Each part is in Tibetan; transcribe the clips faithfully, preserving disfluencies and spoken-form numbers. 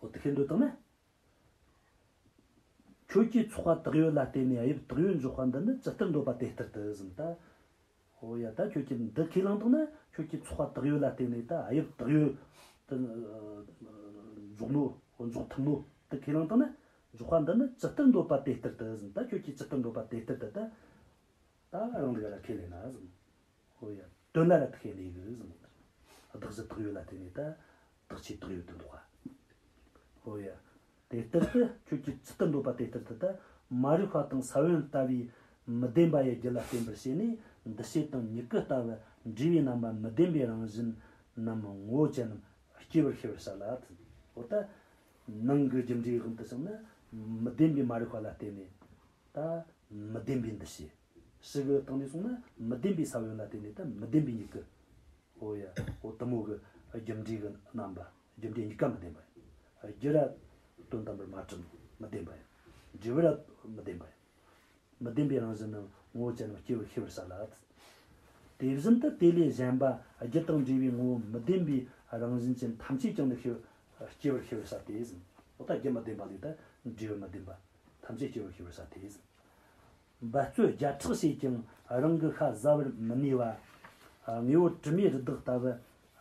འོ་དེ་ཁས་འདོད་བཏང་ན། ཁྱོད་ཀྱིས་ཚོགས་པ་དག་ཡོད་ལ་བརྟེན་ནས་དབྱིབས་དག་ཡོད་འཇོག་པ་འདི་ནི་ཇི་ལྟར་འདོད་པ་དེ་ལྟར་དུ་ཟིན་ད། ཨོ་ཡ། ད་ཁྱོད་ཀྱིས་འདི་ཁས་བླངས་བཏང་ན། ཁྱོད་ཀྱིས་ཚོགས་པ་དག་ཡོད་ལ་བརྟེན་ནས་ད་དབྱིབས་དག་ཡོད་དུ་འཇོག་ནོ། འཇོག་ཐུབ་ནོ། འདི་ཁས་བླངས་བཏང་ན། འཇོག་པ་འདི་ནི་ཇི་ལྟར་འདོད་པ་དེ་ལྟར་དུ་ཟིན། ད་ཁྱོད་ཀྱིས་ཇི་ལྟར་འདོད་པ་དེ་ལྟར་དུ་ད། ད་རང་ལུགས་ལ་ཁས་ལེན་ན་ཟིན། ཨོ་ཡ། དོན་ལ་ར་ཐུག་ནས་གི་ཟིན། བདག་གཞི་དག་ཡོད་ལ་བརྟེན་ནས་ད་བདག་ཆོས་དག་ཡོད་དུ་འདོགས་པ། ཨོ་ཡ། དེ་ལྟར་དུ་ཁྱོད་ཀྱིས་ཇི་ལྟར་འདོད་པ་དེ་ལྟར་དུ་ད། མ་རིག་པ་དང་ས་བོན་ལྟ་བུའི་མི་བདེན་པ་ཡི་རྒྱུ་ལ་བརྟེན་པར་བྱས་ནས། འདུ་བྱེད་དང་མྱུ་གུ་ལྟ་བུ་འབྲས་བུའི་རྣམ་པ་མི་བདེན་པའི་རང་བཞིན་ནམ་ངོ་བོ་ཅན་རྣམས་སྐྱེ་བར་ཤེས་པར་བྱ་ལ། འོ་ད། ནང་གི་རྒྱུ་འབྲས་དབང་དུ་བྱུང་ན། མི་བདེན་པའི་མ་རིག་པ་ལ་བརྟེན་ནས་ད་མི་བདེན་པའི་འདུ་བྱེད། ཕྱི་གི་སྟེང་ནས་སོང་ན་མི་བདེན་པའི་ས་བོན་ལ་བརྟེན་ནས་ད་མི་བདེན་པའི་མྱུ་གུ། ཨོ་ཡ། ཨོ་དེ་མོ་གི་རྒྱུ་འབྲས་གི་རྣམ་པ། རྒྱུ་འབྲས་གཉིས་ཀ་མི་བདེན་པ་ཡིན། རྒྱུ་ར་དོན་དམ་པར་མ་གྲུབ་མི་བདེན་པ་ཡིན། འབྲས་བུ་ར་མི་བདེན་པ་ཡིན། མི་བདེན་པའི་རང་བཞིན་ནི་ངོ་བོ་ཅན་རྣམས་སྐྱེ་བར་ཤེས་པར་བྱ་ལ། དེ་བཞིན་དུ་དེ་ལས་གཞན་པ་རྒྱུ་དང་འབྲས་བུའི་ངོ་བོ་མི་བདེན་པའི་རང་བཞིན་ཅན་ཐམས་ཅད་ཀྱང་ནི་ཤེས་སྐྱེ་བར་ཤེས་པར་བྱ་སྟེ་ཟིན། ཨོ་ད་རྒྱུ་མི་བདེན་པ་ལས་ད་འབྲས་བུ་མི་བདེན་པ་ཐམས་ཅད་སྐྱེ་བར་ཤེས་པར་བྱ་སྟེ་ཟིན། འབད་རྩོལ་བརྒྱ་ཕྲག་བྱས་ཀྱང་རང་གི་ཤ་ཟ་བར་མི་ནུས་པ། དངོས་པོ་དྲི་མའི་རི་དྭགས་ལྟ་བུ་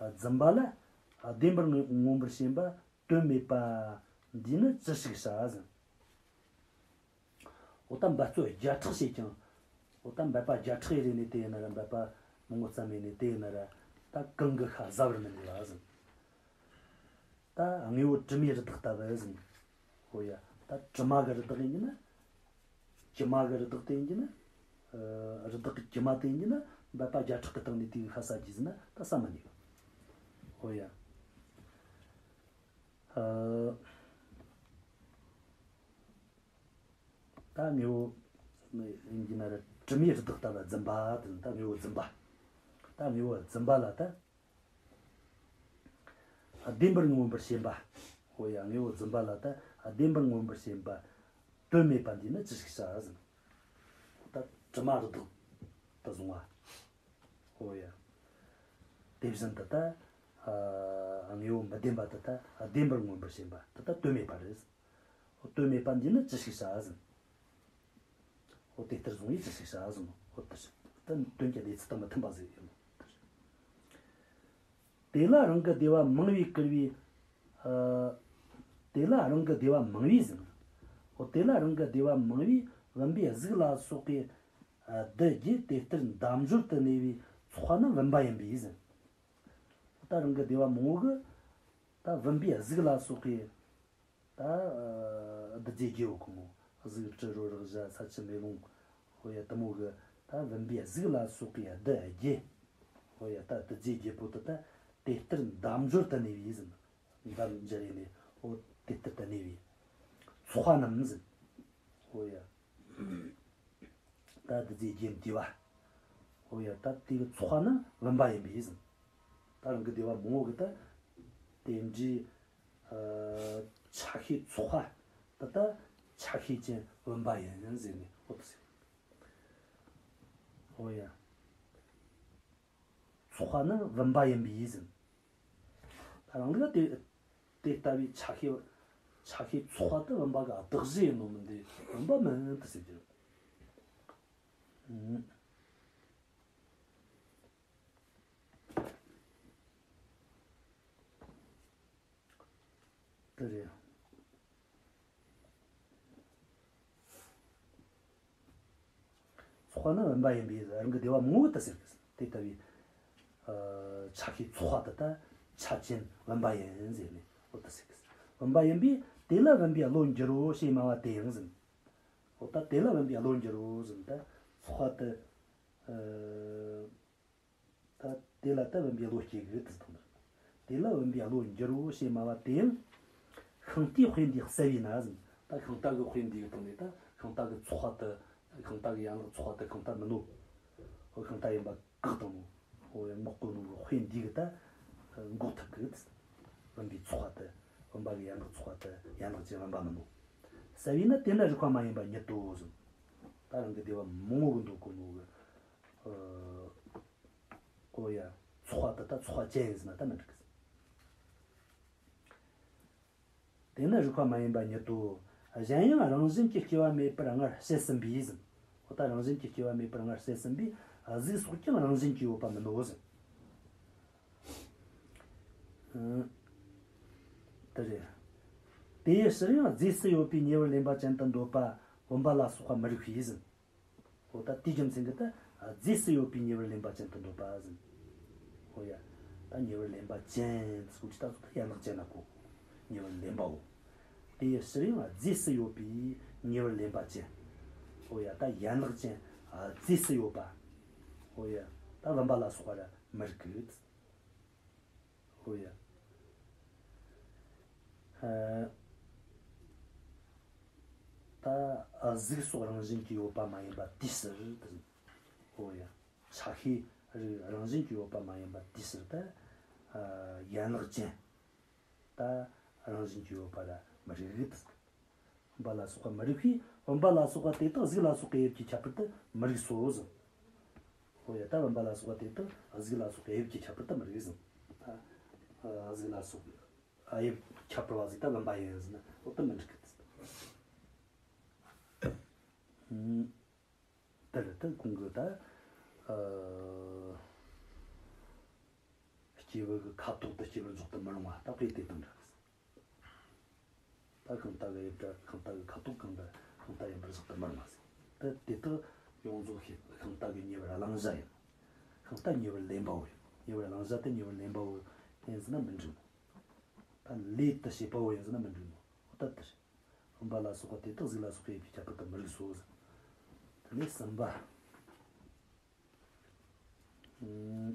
རྫུན་པ་ལ། བདེན་པར་མངོན་པར་ཞེན་པ་དོན་མེད་པ། འདིས་ནི་ཅི་ཞིག་བྱ་ཟིན། འོ་ད་འབད་རྩོལ་བརྒྱ་ཕྲག་བྱས་ཀྱང་། འོ་ད་འབད་པ་བརྒྱ་ཕྲག་རེ་ནས་དེ་ཡིན་ན་ར། འབད་པ་མང་པོ་ཙམ་ཡིན་ནས་དེ་ཡིན་ན་ར། ད་གང་གི་ཤ་ཟ་བར་མི་ནུས་པ་ཟིན། ད་དངོས་པོ་དྲི་མའི་རི་དྭགས་ལྟ་བུ་ཟིན། ཨོ་ཡ། ད་དྲི་མ་གི་རི་དྭགས་ཡིན་གྱི་ན། དྲི་མ་གི་རི་དྭགས་དེ་ཡིན་གྱི་ན། ཨ། རི་དྭགས་ཀྱི་དྲི་མ་དེ་ཡིན་གྱི་ན། འབད་པ་བརྒྱ་ཕྲག་གི་སྟེང་ནས་དེའི་ཤ་ཟ་རྒྱུ་ཟིན་ན་ད་ཟ་མི་ནུས། ཨོ་ཡ། ཨ། ད་དངོས་པོ་ཡིན་གྱི་ན་ར། དྲི་མའི་རི་དྭགས་ལྟ་བུ་རྫུན་པ་དེ་ད་དངོས་པོ་རྫུན་པ། ད་དངོས་པོ་རྫུན་པ་ལ་ད། བདེན་པར་མངོན་པར་ཞེན་པ། ཨོ་ཡ། དངོས་པོ་རྫུན་པ་ལ་ད་བདེན་པར་མངོན་པར་ཞེན་པ། དོན་མེད་པ་འདིས་ནི་ཅི་ཞིག་བྱ་ཟིན། ད་དྲི་མ་རི་དྭགས་དེ་བཟུང་བ། ཨོ་ཡ། དེ་བཞིན་དུ་ད། ཨ། དངོས་པོ་མི་བདེན་པ་དེ་ད་བདེན་པར་མངོན་པར་ཞེན་པ་དེ་ད་དོན་མེད་པ་རེད། དོན་མེད་པ་འདིས་ནི་ཅི་ཞིག་བྱ་ཟིན། འོ་དེ་ལྟར་བཟུང་བས་ཅི་ཞིག་བྱ་ཟིན། འོ་དེ་ཞིག་ད་དོན་གྱི་གནས་ཚུལ་དང་མི་མཐུན་པ་ཟིག་ཡིན་ནོ། དེ་ལ་རང་གི་སྡེ་པ་མང་བས་བསྐུལ་བའི། ཨ། དེ་ལ་རང་གི་སྡེ་པ་མང་བས་ཟིན། འོ་དེ་ལ་རང་གི་སྡེ་པ་མང་བས་བུམ་པའི་གཟུགས་ལ་སོགས་པའི། ཨ། བདུད་བརྒྱད་དེ་ལྟར་འདམ་སྦྱོར་དུ་གནས་པའི་ཚོགས་པ་ནི་བུམ་པ་ཡིན་པས་ཟིན། ད་རང་གི་སྡེ་པ་མང་བོ་གིས་ད་བུམ་པའི་གཟུགས་ལ་སོགས་པའི། ད། ཨ། བདུད་རྩི་རྒྱལ་པོ་གོ་མོ། གཟུགས་དྲི་རོ་རེག་བྱ་ས་ཆུ་མེ་རླུང་། ཧོ་ཡ། དེ་མོ་གི་ད་བུམ་པའི་གཟུགས་ལ་སོགས་པའི་བདུད་བརྒྱད། ཧོ་ཡ། ད་བདུད་རྩི་རྒྱལ་པོ་དེ་ད་དེ་ལྟར་འདམ་སྦྱོར་དུ་གནས་པའི་ཟིན། འདམ་སྦྱར་ཡིན་ནས་ཧོ་དེ་ལྟར་དུ་གནས་པའི་ཚོགས་པ་རྣམས་ཟིན། ཧོ་ཡ། ད་བདུད་རྩི་རྒྱལ་འདུས་པ། ཧོ་ཡ། ད་དེ་གི་ཚོགས་པ་ནི་བུམ་པ་ཡིན་པས་ཟིན། ད་རང་གི་སྡེ་པ་མང་བོ་གིས་ད་དེ་འདྲའི། ཨ། ཆ་ཤས་ཚོགས་པ་ད་ལྟ་ཆ་ཤས་ཅན་བུམ་པ་ཡིན་ཟེར་ནས་འོ་དེ་ཟེར། འོ་ཡ། ཚོགས་པ་ནི་བུམ་པ་ཡིན་པས་ཟིན། ད་རང་ལུགས་དེ་དེ་ལྟ་བུའི་ཆ་ཤས་ཆ་ཤས་ཚོགས་པ་དེ་བུམ་པ་གི་གདགས་གཞི་ཡིན་ནོ་མིན་ཏེ་བུམ་པ་མིན་དེ་ཟེར་རྒྱུ། ཨུམ། དེ་རེད། ཚོགས་པ་ནི་བུམ་པ་ཡིན་པས་རང་གི་སྡེ་པ་མང་བོ་དེ་ཟེར་གི། དེ་ལྟ་བུའི། ཨ། ཆ་ཤས་ཚོགས་པ་དེ་ད་ཆ་ཅན་བུམ་པ་ཡིན་ཟེར་ནས་འོ་དེ་ཟེར་གི། བུམ་པ་ཡིན་པས་དེ་ལ་བུམ་པའི་བློ་འགྱུར་རོ་ཞེས་སྨྲ་བ་དེ་ཡང་ཟིན། འོ་ད་དེ་ལ་བུམ་པའི་བློ་འགྱུར་རོ་ཟིན། ད་ཚོགས་པ་དེ། ཨ། ད་དེ་ལ་ད་བུམ་པའི་བློ་སྐྱེ་གི་དེ་དང་། དེ་ལ་བུམ་པའི་བློ་འགྱུར་རོ་ཞེས་སྨྲ་བ་དེ་ཡང་། ཤིང་རྟའི་དཔེ་འདིས་གསལ་བས་ན་ཟིན། ད་ཤིང་རྟ་གི་དཔེ་འདི་གི་སྟེང་ནས་ད་ཤིང་རྟ་གི་ཚོགས་པ་དེ། ཤིང་རྟ་གི་ཡན་ལག་ཚོགས་པ་དེ་ཤིང་རྟ་མིན་ནོ། ཤིང་རྟ་ཡིན་པ་བཀག་བཏང་ནོ། འོ་ཡ། འགོག་གོ་ནོ་གི་དཔེ་འདི་གིས་ད་འགོག་ཐུབ་གི། བུམ་པའི་ཚོགས་པ་དེ། བུམ་པ་གི་ཡན་ལག་ཚོགས་པ་དེ་ཡན་ལག་ཅན་བུམ་པ་མིན་ནོ། གསལ་བས་ན་དེ་ནི་རིགས་པ་མ་ཡིན་པ་ཉིད་དོ་ཟིན། ད་རང་གི་སྡེ་པ་མང་བོ་གིས་འདོད་གོ་ནོ་གི། ཨོ་ཡ། ཚོགས་པ་དེ་ད་ཚོགས་པ་ཅན་ཡིན་ཟེར་ན་ད་མི་འགྲིག་གི། དེ་ནི་རིགས་པ་མ་ཡིན་པ་ཉིད་དོ། གཞན་ཡང་རང་བཞིན་གྱིས་སྐྱེ་བ་མེད་པར་སྔར་བཤད་ཟིན་པས་ཟེར། འོ་ད་རང་བཞིན་གྱིས་སྐྱེ་བ་མེད་པར་སྔར་བཤད་ཟིན་པས་གཟུགས་སོགས་ཀྱང་རང་བཞིན་གྱིས་ཡོད་པ་མིན་ནོ་ཟེར། ཨང་། དེ་རེད། དེའི་ཕྱིར་ཡང་རྫས་སུ་ཡོད་པའི་ཉེ་བར་ལེན་པ་ཅན་དུ་འདོད་པ་བུམ་པ་ལ་སོགས་པ་མི་རིགས་པས་ཟེར། འོ་ད་དེའི་རྒྱུ་མཚན་གྱིས་ད་རྫས་སུ་ཡོད་པའི་ཉེ་བར་ལེན་པ་ཅན་དུ་འདོད་པ་ཟེར། འོ་ཡ། ད་ཉེ་བར་ལེན་པ་ཅན་ཟེར་གོ་ཅི་ད་ཟེར་ད་ཡན་ལག་ཅན་ལ་གོ། ཉེ་བར་ལེན་པའོ། དེའི་ཕྱིར་ཡང་རྫས་སུ་ཡོད་པའི་ཉེ་བར་ལེན་པ་ཅན། འོ་ཡ། ད་ཡན་ལག་ཅན་རྫས་སུ་ཡོད་པ། འོ་ཡ། ད་བུམ་པ་ལ་སོགས་པ་ར་མི་རིགས་གི། འོ་ཡ། ཨ། ད་གཟུགས་སོགས་རང་བཞིན་གྱིས་ཡོད་པ་མ་ཡིན་པ་དེའི་ཕྱིར་དུ། འོ་ཡ། ཆ་ཤས་རིགས་རང་བཞིན་གྱིས་ཡོད་པ་མ་ཡིན་པ་དེའི་ཕྱིར་ད། ཨ། ཡན་ལག་ཅན། ད་རང་བཞིན་གྱིས་ཡོད་པ་ར་མི་རིགས་དུ། བུམ་པ་ལ་སོགས་པ་མི་རིགས་པས་བུམ་པ་ལ་སོགས་པ་དེ་དག་གཟུགས་ལ་སོགས་པའི་དབྱིབས་ཀྱི་ཁྱད་པར་དུ་མི་རིགས་སོ་ཟེར། འོ་ཡ། ད་བུམ་པ་ལ་སོགས་པ་དེ་དག་གཟུགས་ལ་སོགས་པའི་དབྱིབས་ཀྱི་ཁྱད་པར་དུ་མི་རིགས་ཟེར། ད་གཟུགས་ལ་སོགས་པའི་དབྱིབས་ཁྱད་པར་བ་ཟིག་ད་བུམ་པ་ཡིན་ཟེར་ན་འོ་དེ་མི་འགྲིག་གི། ཨུམ། དེར་ད་གོང་གི་ད། ཨ། སྐྱེས་བུ་གི་ཁ་དོག་ཏུ་སྐྱེས་བུར་འཇོག་ཏུ་མི་རུང་བ་ད་དཔེ་དེ་དང་འདྲ་གི། ད་ཤིང་རྟ་གི་དབྱིབས་འདྲ་ཤིང་རྟ་གི་ཁ་དོག་གང་འདྲ་ཤིང་རྟ་ཡིན་པར་བཞག་ཏུ་མི་རུང་བ་ཟེར། ད་དེ་དག་ཡོངས་རྫོགས་ཤིང་རྟ་གི་ཉེ་བར་བླང་བྱ་ཡིན། ཤིང་རྟ་ཉེ་བར་ལེན་པའོ་ཡིན། ཉེ་བར་བླང་བྱ་དེ་ཉེ་བར་ལེན་པའོ་ཡིན་ཟེར་ན་མི་འགྲིག་མོ། ད་ལས་དེ་བྱེད་པའོ་ཡིན་ཟེར་ན་མི་འགྲིག་མོ། འོ་ད་དེ་རེད། བུམ་པ་ལ་སོགས་པ་དེ་དག་གཟུགས་ལ་སོགས་པའི་དབྱིབས་ཀྱི་ཁྱད་པར་དུ་མི་རིགས་སོ་ཟེར། དེ་ནས་གསུམ་པ། ཨུམ།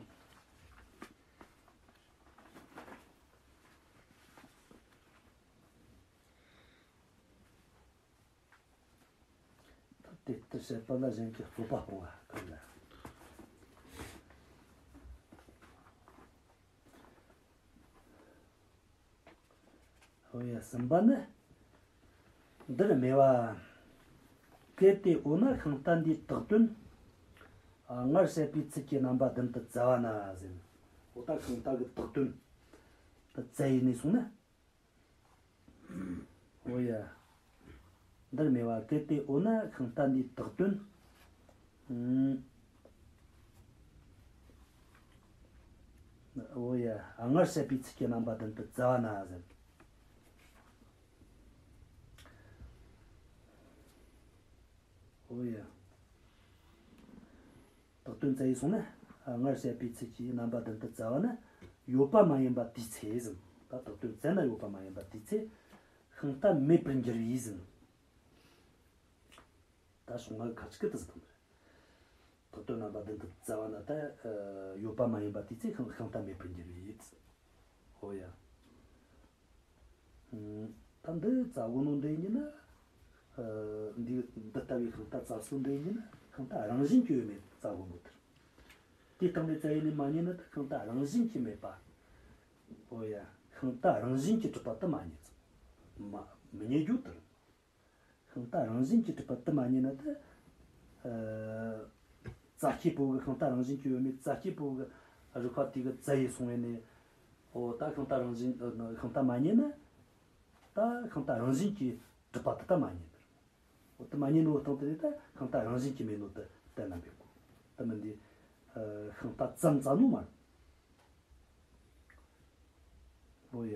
ད་དེ་ལྟར་བཤད་པ་ལ་གཞན་གྱིས་རྩོད་པ་སྤོང་བ་གང་ལ། འོ་ཡ། གསུམ་པ་ནི། འདིར་སྨྲས་པ། གལ་ཏེ་འོ་ན་ཤིང་རྟ་འདིའི་བཏགས་དོན། ཨ། སྔར་བཤད་པའི་ཚུལ་གྱིས་རྣམ་པ་བདུན་དུ་བཙལ་བ་ན་ཟེར། འོ་ད་ཤིང་རྟ་གི་བཏགས་དོན་དུ་བཙལ་ཡས་ནས་སོང་ན། འོ་ཡ། འདིར་སྨྲས་པ། གལ་ཏེ་འོ་ན་ཤིང་རྟ་འདིའི་བཏགས་དོན། ཨུམ། འོ་ཡ། སྔར་བཤད་པའི་ཚུལ་གྱིས་རྣམ་པ་བདུན་དུ་བཙལ་བ་ན་ཟེར། འོ་ཡ། བཏགས་དོན་བཙལ་ཡས་སོང་ན། སྔར་བཤད་པའི་ཚུལ་གྱིས་རྣམ་པ་བདུན་དུ་བཙལ་བ་ན། ཡོད་པ་མ་ཡིན་པ་དེའི་ཚེ་ཟེར། ད་བཏགས་དོན་བཙལ་ན་ཡོད་པ་མ་ཡིན་པ་དེའི་ཚེ། ཤིང་རྟ་མེད་པར་འགྱུར་བས་ཟེར། ད་ཕྱོགས་སྔ་གི་ཁ་ཅིག་གི་དེ་ཟེར་དང་། བཏགས་དོན་རྣམ་པ་བདུན་དུ་བཙལ་བ་ན་ད། ཡོད་པ་མ་ཡིན་པ་དེའི་ཚེ་ཤིང་ཤིང་རྟ་མེད་པར་འགྱུར་བས། འོ་ཡ། ཨུམ། ད་འདི་བཙལ་དགོས་ནོ་འདི་ཡིན་ན། ཨ། འདི་འདི་ལྟ་བུའི་ཤིང་རྟ་བཙལ་སྲོལ་འདི་ཡིན་ན་ཤིང་རྟ་རང་བཞིན་གྱིས་ཡོད་མེད་བཙལ་དགོས་ནོ་དེ་རེད། དེའི་སྟེང་ནས་བཙལ་ཡས་ནས་མ་རྙེད་ན་ད་ཤིང་རྟ་རང་བཞིན་གྱིས་མེད་པ། འོ་ཡ། ཤིང་རྟ་རང་བཞིན་གྱིས་གྲུབ་པ་དེ་མ་རྙེད་ཙམ། མ་མི་རྙེད་རྒྱུ་དེ་རེད། ཤིང་རྟ་རང་བཞིན་གྱིས་གྲུབ་པ་དེ་མ་རྙེད་ན་ད། ཨ། རྩྭ་སྐྱེས་པོ་གི་ཤིང་རྟ་རང་བཞིན་གྱིས་ཡོད་མེད་རྩྭ་སྐྱེས་པོ་གི་རིགས་པ་དེ་གི་བཙལ་ཡས་སོང་བས་ནས། འོ་ད་ཤིང་རྟ་རང་བཞིན་ཤིང་རྟ་མ་རྙེད་ན། ད་ཤིང་རྟ་རང་བཞིན་གྱིས་གྲུབ་པ་དེ་ད་མ་རྙེད་པར། འོ་དེ་མ་རྙེད་ནོ་སྟེང་དེ་ནས་ད་ཤིང་རྟ་རང་བཞིན་གྱིས་མེད་ནོ་དེ་གཏན་ལ་འབེབས་དགོས། དེ་མིན་དེ། ཨ། ཤིང་རྟ་ཙམ་བཙལ་ནོ་མ་རེད། འོ་ཡ།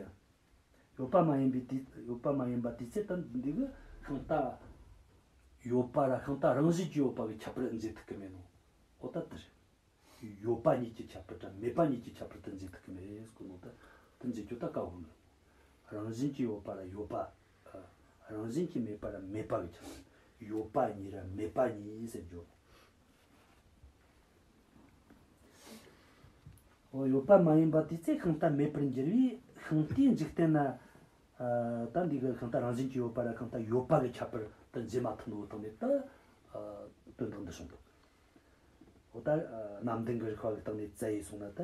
ཡོད་པ་མ་ཡིན་པའི་དུས་ཡོད་པ་མ་ཡིན་པ་དུས་ཚོད་དང་འདི་གི་ཤིང་རྟ་ཡོད་པ་ར་ཤིང་རྟ་རང་བཞིན་གྱིས་ཡོད་པ་གི་ཁྱད་པར་འབྱེད་ཐུབ་ཀྱི་མེད་ནོ། འོ་ད་དེ་རེད། ཡོད་པ་གཉིས་ཀྱི་ཁྱད་པར་དང་མེད་པ་གཉིས་ཀྱི་ཁྱད་པར་དུ་འབྱེད་ཐུབ་ཀྱི་མེད་ཟེར་གོ་ནོ་ད་དེ་འབྱེད་རྒྱུ་ད་དཀའ་བོ་མེད། རང་བཞིན་གྱིས་ཡོད་པ་ར་ཡོད་པ། རང་བཞིན་གྱིས་མེད་པ་ར་མེད་པ་གི་ཁྱད་པར། ཡོད་པ་གཉིས་ར་མེད་པ་གཉིས་ཟེར་རྒྱུ། འོ་ཡོད་པ་མ་ཡིན་པ་དེའི་ཚེ་ཤིང་རྟ་མེད་པར་འགྱུར་བས་ཤིང་རྟའི་འཇིག་རྟེན་ན། ཨ། ད་འདི་གི་ཤིང་རྟ་རང་བཞིན་གྱིས་ཡོད་པ་ར་ཤིང་རྟ་ཡོད་པ་གི་ཁྱད་པར་དུ་འབྱེད་མ་ཐུབ་ནོ་དང་ནི་ད། ཨ། དོན་དག་འདི་བྱུང་འདུག་འོ་ད། ཨ། རྣམ་བདེན་གྱི་རིགས་པ་གི་སྟེང་ནས་བཙལ་ཡས་སོང་ན་ད།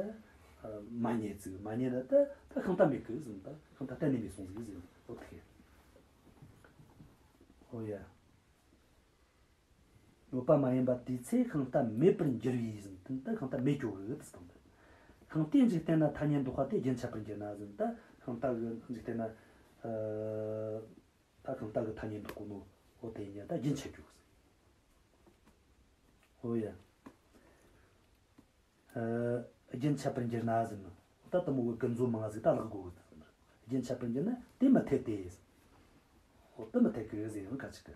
ཨ། མ་རྙེད་ཟིག་མ་རྙེད་ན་ད་ད་ཤིང་རྟ་མེད་གི་ཟེར། ད་ཤིང་རྟ་གཏན་ནས་མེད་སོང་ཟིག་ཟེར། འོ་དེ། འོ་ཡ། ཡོད་པ་མ་ཡིན་པ་དེའི་ཚེ་ཤིང་རྟ་མེད་པར་འགྱུར་བས་ཟེར། དེ་ནི་ད་ཤིང་རྟ་མེད་འགྱོ་གི་དེ་སྟེང་དུ། ཤིང་རྟའི་འཇིག་རྟེན་ན་ཐ་སྙད་འདོགས་པ་དེ་རྒྱུན་ཆད་པར་འགྱུར་ན་ཟེར། ད་ཤིང་རྟ་གི་འཇིག་རྟེན་ན། ཨ། ད་ཤིང་རྟ་གི་ཐ་སྙད་འདོགས་གོ་ནོ། འོ་དེ་ཡིན་ན་ད་རྒྱུན་ཆད་རྒྱུ་ཟེར། འོ་ཡ། ཨ། རྒྱུན་ཆད་པར་འགྱུར་ན་ཟེར་ན། ད་དེ་མོ་གི་ཀུན་རྫོབ་མང་ཟིག་ད་ལེགས་དགོས་གི་ཟེར། རྒྱུན་ཆད་པར་འགྱུར་ན་དེ་མི་འཐད་དེ་ཟེར། འོ་དེ་མི་འཐད་གི་ཟེར་ཡང་ཁ་ཅིག་གི།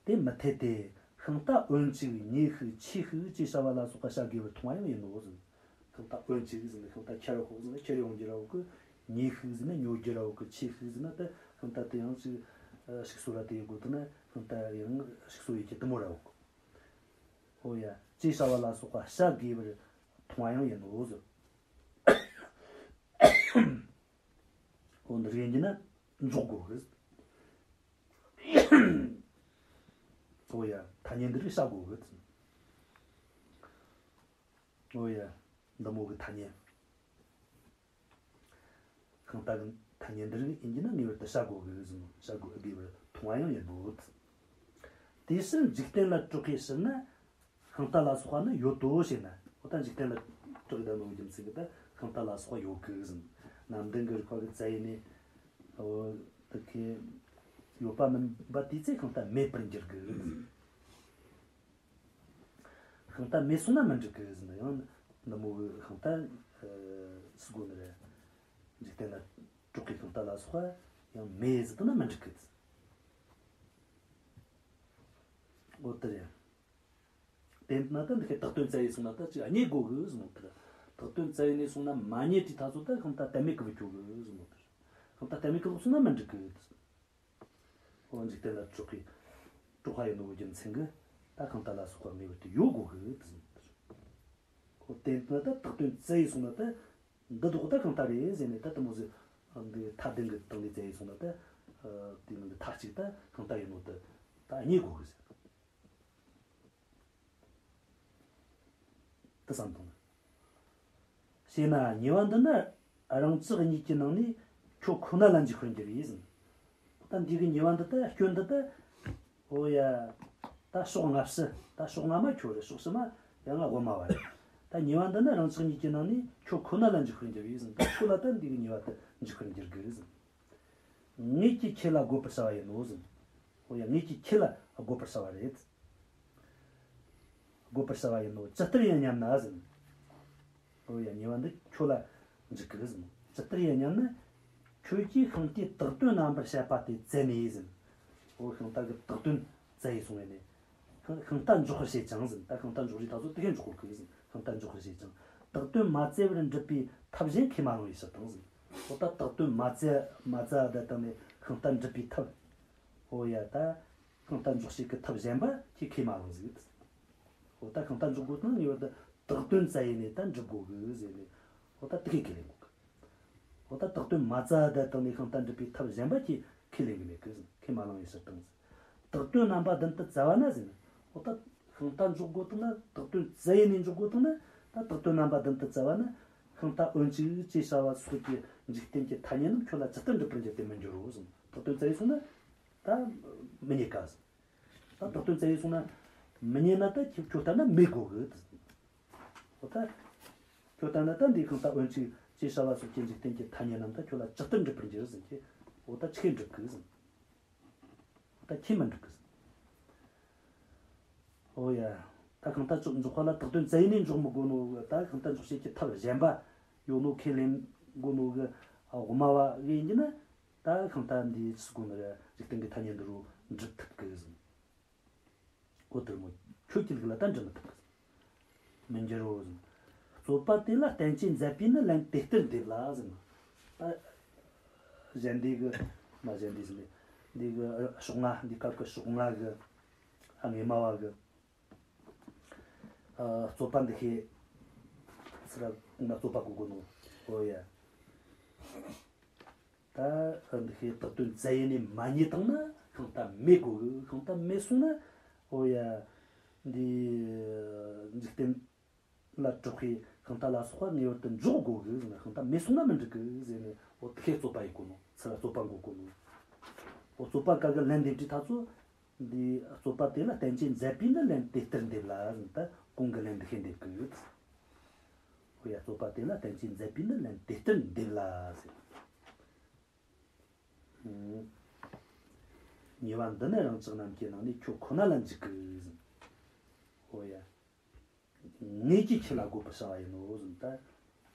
དེ་མི་འཐད་དེ། ཤིང་རྟ་འོན་ཅིག་ཉེ་ཤོས་ཆེ་ཤོས་ཅེས་བྱ་བ་ལ་སོགས་པ་བྱ་དགོས་པར་མཐོང་བ་ཡང་ཡིན་ནོ་ཟེར། ཤིང་རྟ་འོན་ཅིག་ཟེར་ན་ཤིང་རྟ་ཁྱེར་ཤོག་ཟེར་ན་ཁྱེར་ཡོང་རྒྱུ་ར་འོག་གི། ཉེ་ཤོས་ཟེར་ན་ཉོ་རྒྱུ་ར་འོག་གི། ཆེ་ཤོས་ཟེར་ན་ད་ཤིང་རྟ་དེ་ཡང་ཅིག་ཕྱུགས་ཟོག་ར་དེ་ཡོད་དགོས་དུ་ན་ཤིང་རྟ་ཡང་ཕྱུགས་ཟོག་ཡོད་ཀྱི་དེ་མོ་ར་འོག་གི། འོ་ཡ། ཅེས་བྱ་བ་ལ་སོགས་པ་བྱ་དགོས་པར་མཐོང་བ་ཡང་ཡིན་ནོ་ཟེར། འོ་འདི་རིགས་ཡིན་གྱི་ན་འཇོག་དགོས་གི། འོ་ཡ། ཐ་སྙད་འདི་རིགས་བྱ་དགོས་གི། འོ་ཡ། འདི་མོ་གི་ཐ་སྙད། ཤིང་རྟ་གི་ཐ་སྙད་འདི་རིགས་ཡིན་གྱི་ན་ངེས་པར་དུ་བྱ་དགོས་གི་ཟེར་ནོ། བྱ་དགོས་དགོས་པར་མཐོང་བ་ཡང་ཡིན་ནོ། དེ་ཕྱིར་འཇིག་རྟེན་ལ་གྲགས་པའི་ཕྱིར་ན། ཤིང་རྟ་ལ་སོགས་པ་ནི་ཡོད་དོ་ཞེ་ན། འོ་ད་འཇིག་རྟེན་ལ་གྲགས་ད་ནོ་རྒྱུ་མཚན་གྱིས་ད་ཤིང་རྟ་ལ་སོགས་པ་ཡོད་གི་ཟེར། ནམ་ཟླ་འདི་གི་རིགས་པ་གི་རྩ་བའི་ནས། འོ་ད་གི་ཡོད་པ་མིན་པ་དེའི་ཚེ་ཤིང་རྟ་མེད་པར་འགྱུར་གི་ཟེར། ཤིང་རྟ་མེད་སོང་ན་མི་འགྲིག་གི་ཟེར་ན། ཡང་འདི་མོ་གི་ཤིང་རྟ་ཨ་སུ་དགོས་ནི་རེད། འཇིག་རྟེན་ལ་གྲགས་པའི་ཤིང་རྟ་ལ་སོགས་པ་ཡང་མེད་ཟེར་ན་མི་འགྲིག་གི། འོ་དེ་རེད། དེ་ན་ད་འདི་ཁའི་བཏགས་དོན་བཙལ་ཡས་སོང་ན་ད་ཅིག་རྙེད་དགོས་གི་ཟེར་ནོ་དེ་རེད། བཏགས་དོན་བཙལ་ཡས་ནས་སོང་ན་མ་རྙེད་དུས་ད་ཚོ་ད་ཤིང་རྟ་གཏན་མེད་གི་བུད་འགྱོ་གི་ཟེར་ནོ་དེ་རེད། ཤིང་རྟ་གཏན་མེད་གི་ལོག་སོང་ན་མི་འགྲིག་གི། འོ་འཇིག་རྟེན་ལ་གྲགས་པའི་གྲགས་པ་ཡིན་ནོ་རྒྱུ་མཚན་གྱིས་ད་ཤིང་རྟ་ལ་སོགས་པ་ངེས་པར་དུ་ཡོད་དགོས་གི་ཟེར་ནོ། འོ་དེ་ན་ད་བཏགས་དོན་བཙལ་ཡས་སོང་ན་ད་འདི་ལྡོག་ད་ཤིང་རྟ་རེད་ཟེར་ནས་ད་དེ་མོ་ཟིག་འདི་ཐ་དད་གི་སྟེང་ནས་བཙལ་ཡས་སོང་ན་ད་དེ་ནི་འདི་མཐའ་གཅིག་ད་ཤིང་རྟ་ཡིན་ནོ་ད་ད་རྙེད་དགོས་གི་ཟེར། དེ་བསམ་བཏང་། ཞེ་ན་ཉེས་པ་འདི་ནི་རང་ཅག་གཉིས་ཀྱི་ནང་ནས་ཁྱོད་ཁོ་ན་ལ་འཇུག་པར་འགྱུར་བས་ཟེར། ད་འདི་གི་ཉེས་པ་འདི་ད་སྐྱོན་འདི་ད། འོ་ཡ། ད་ཕྱོགས་སྔ་ཕྱི་ད་ཕྱོགས་སྔ་མ་ཁྱོད་རེད། ཕྱོགས་ཕྱི་མ་ཡང་ང་དབུ་མ་བ་རེད། ད་ཉེས་པ་འདི་ནི་རང་ཅག་གཉིས་ཀྱི་ནང་ནས་ཁྱོད་ཁོ་ན་ལ་འཇུག་པར་འགྱུར་བས་ཟེར། ད་ཁྱོད་ལ་ད་འདི་གི་ཉེས་པ་ད་འཇུག་པར་འགྱུར་གི་ཟེར། ངེད་ཀྱིས་ཁྱེད་ལ་བགོད་པར་བྱ་བ་ཡིན་ནོ་ཟེར། འོ་ཡ། ངེད་ཀྱིས་ཁྱེད་ལ་བགོད་པར་བྱ་བ་རེད། བགོད་པར་བྱ་བ་ཡིན་ནོ། ཇི་ལྟར་ཡིན་སྙམ་ན་ཟེར། འོ་ཡ། ཉེས་པ་འདི་ཁྱོད་ལ་འཇུག་གི་ཟེར། ཇི་ལྟར་ཡིན་སྙམ་ན། ཁྱོད་ཀྱིས་ཤིང་རྟའི་བཏགས་དོན་རྣམ་པར་བཤད་པ་དེ་བཙལ་ནས་ཟེར། འོ་ཤིང་རྟ་གི་བཏགས་དོན་བཙལ་ཡས་སོང་བས་ནས། ཤིང་ཤིང་རྟ་འཇོག་པར་བྱེད་ཅིང་ཟེར། ད་ཤིང་རྟ་འཇོག་རེས་ད་ཚོ་དེ་གས་འཇོག་དགོས་གི་ཟེར། ཤིང་རྟ་འཇོག་པར་བྱེད་ཅིང་། བཏགས་དོན་མ་བཙལ་བར་འགྲུབ་པའི་ཐབས་གཞན་ཁས་མ་བླངས་པའི་ཕྱིར་དང་ཟེར། འོ་ད་བཏགས་དོན་མ་བཙལ་མ་བཙལ་བ་དེ་དང་ནས་ཤིང་རྟ་འགྲུབ་པའི་ཐབས། འོ་ཡ། ད་ཤིང་རྟ་འཇོག་བྱེད་ཀྱི་ཐབས་གཞན་པ་ཁྱེད་ཁས་མ་བླངས་ཟིག། འོ་ད་ཤིང་རྟ་འཇོག་དགོས་དང་ངེས་པར་དུ་བཏགས་དོན་བཙལ་ཡས་ནས་ད་འགྲུབ་དགོས་གི་ཟེར་ནས། འོ་ད་དེ་ཁས་ཁས་ལེན་དགོས་གི། འོ་ད་བཏགས་དོན་མ་བཙལ་བ་དེ་དང་ནས་ཤིང་རྟ་འགྲུབ་པའི་ཐབས་གཞན་པ་ཁྱེད་ཁས་ལེན་གི་མེད་གི་ཟེར། ཁས་མ་བླངས་པའི་ཕྱིར་དང་ཟེར། བཏགས་དོན་རྣམ་པ་བདུན་དུ་བཙལ་བ་ན་ཟེར་ནས། འོ་ད་ཤིང་རྟ་འཇོག་དགོས་དང་ན་བཏགས་དོན་བཙལ་ཡས་ནས་འཇོག་དགོས་དང་ན། ད་བཏགས་དོན་རྣམ་པ་བདུན་དུ་བཙལ་བ་ན། ཤིང་རྟ་འོན་ཅིག་ཅེས་བྱ་བ་སོགས་ཀྱི་འཇིག་རྟེན་གྱི་ཐ་སྙད་རྣམས་ཁྱོད་ལ་ཇི་ལྟར་འགྲུབ་པར་འགྱུར་ཏེ་མི་འགྱུར་རོ་ཟེར། བཏགས་དོན་བཙལ་ཡས་སོང་ན་ད་མི་རྙེད་ག་ཟེར། ད་བཏགས་དོན་བཙལ་ཡས་སོང་ན་མི་རྙེད་ན་ད་ཁྱོད་ཁྱོད་ལྟར་ན་མེད་དགོས་གི། འོ་ད་ཁྱོད་ལྟར་ན་ད་འདི་ཤིང་རྟ་འོན་ཅིག་ཅེས་བྱ་བ་སོགས་ཀྱི་འཇིག་རྟེན་གྱི་ཐ་སྙད་རྣམས་ད་ཁྱོད་ལ་ཇི་ལྟར་འགྲུབ་པར་འགྱུར་ཟེར་གྱི། འོ་ད་ཆི་གིས་འགྲུབ་གི་ཟེར། ད་ཁྱེད་མི་འགྲུབ་གི་ཟེར། འོ་ཡ། ད་ཤིང་རྟ་འཇོག་འཇོག་པ་ལ་བཏགས་དོན་བཙལ་ཡས་ནས་འཇོག་མི་དགོས་ནོ་གི། ད་ཤིང་རྟ་འཇོག་བྱེད་ཀྱི་ཐབས་གཞན་པ་ཡོད་ནོ་ཁས་ལེན་དགོས་ནོ་གི། ཨ། དབུ་མ་བ་གི་ཡིན་གྱི་ན། ད་ཤིང་རྟ་འདི་ཅི་དགོས་ནི་རེད། འཇིག་རྟེན་གྱི་ཐ་སྙད་འདི་རུ་འགྲུབ་ཐུབ་གི་ཟེར། འོ་དེར་མོ་ཁྱོད་ཀྱི་ལུགས་ལ་ད་འགྲུབ་མི་ཐུབ་གི་ཟེར། མི་འགྱུར་རོ་ཟེར། རྩོད་པ་དེ་ལ་བསྟན་བཅོས་མཛད་པས་ནི་ལན་དེ་ལྟར་འདེབས་ལ་ཟེར་ན། ད་གཞན་སྡེ་གི། མ་གཞན་སྡེ་ཟེར་ནས། འདི་གི་ཕྱོགས་སྔ། འདི་སྐབས་ཀྱི་ཕྱོགས་སྔ་གི། ཨ། ངེས་སྨྲ་བ་གི། ཨ། རྩོད་པ་འདི་ཤེས་ཚུལ་ལ་ན་རྩོད་པ་གོ་དགོས་ནོ། འོ་ཡ། ད་འདི་ཤེས་བཏགས་དོན་བཙལ་ཡས་ནས་མ་རྙེད་བཏང་ན་ཤིང་རྟ་མེད་དགོས་གི། ཤིང་རྟ་མེད་སོང་ན། འོ་ཡ། འདི་འཇིག་རྟེན་ལ་གྲགས་པའི་ཤིང་རྟ་ལ་སོགས་པ་ངེས་པར་དུ་འཇོག་དགོས་གི་ཟེར་ན། ཤིང་རྟ་མེད་སོང་ན་མི་འགྲིག་གི་ཟེར་ནས། འོ་དེ་ཤེས་རྩོད་པ་ཡེད་གོ་ནོ། ཚུལ་ལ་རྩོད་པ་འགོད་གོ་ནོ། འོ་རྩོད་པ་ག་གི་ལན་འདེབས་དུས་ད་ཚོ། འདི་རྩོད་པ་དེ་ལ་བསྟན་བཅོས་མཛད་པས་ནི་ལན་དེ་ལྟར་འདེབས་ལ་ཟེར། ད་གོང་གི་ལན་འདི་ཤེས་འདེབས་གི་ཡོད། འོ་ཡ། རྩོད་པ་དེ་ལ་བསྟན་བཅོས་མཛད་པས་ནི་ལན་དེ་ལྟར་འདེབས་ལ་ཟེར། ཨུམ། ཉེས་པ་འདི་ནི་རང་ཅག་རྣམས་ཀྱི་ནང་ནས་ཁྱོད་ཁོ་ན་ལ་འཇུག་གི་ཟེར། ཨོ་ཡ། ངེད་ཀྱིས་ཁྱེད་ལ་བཀོད་པར་བྱ་བ་ཡིན་ནོ་ཟེར། ད་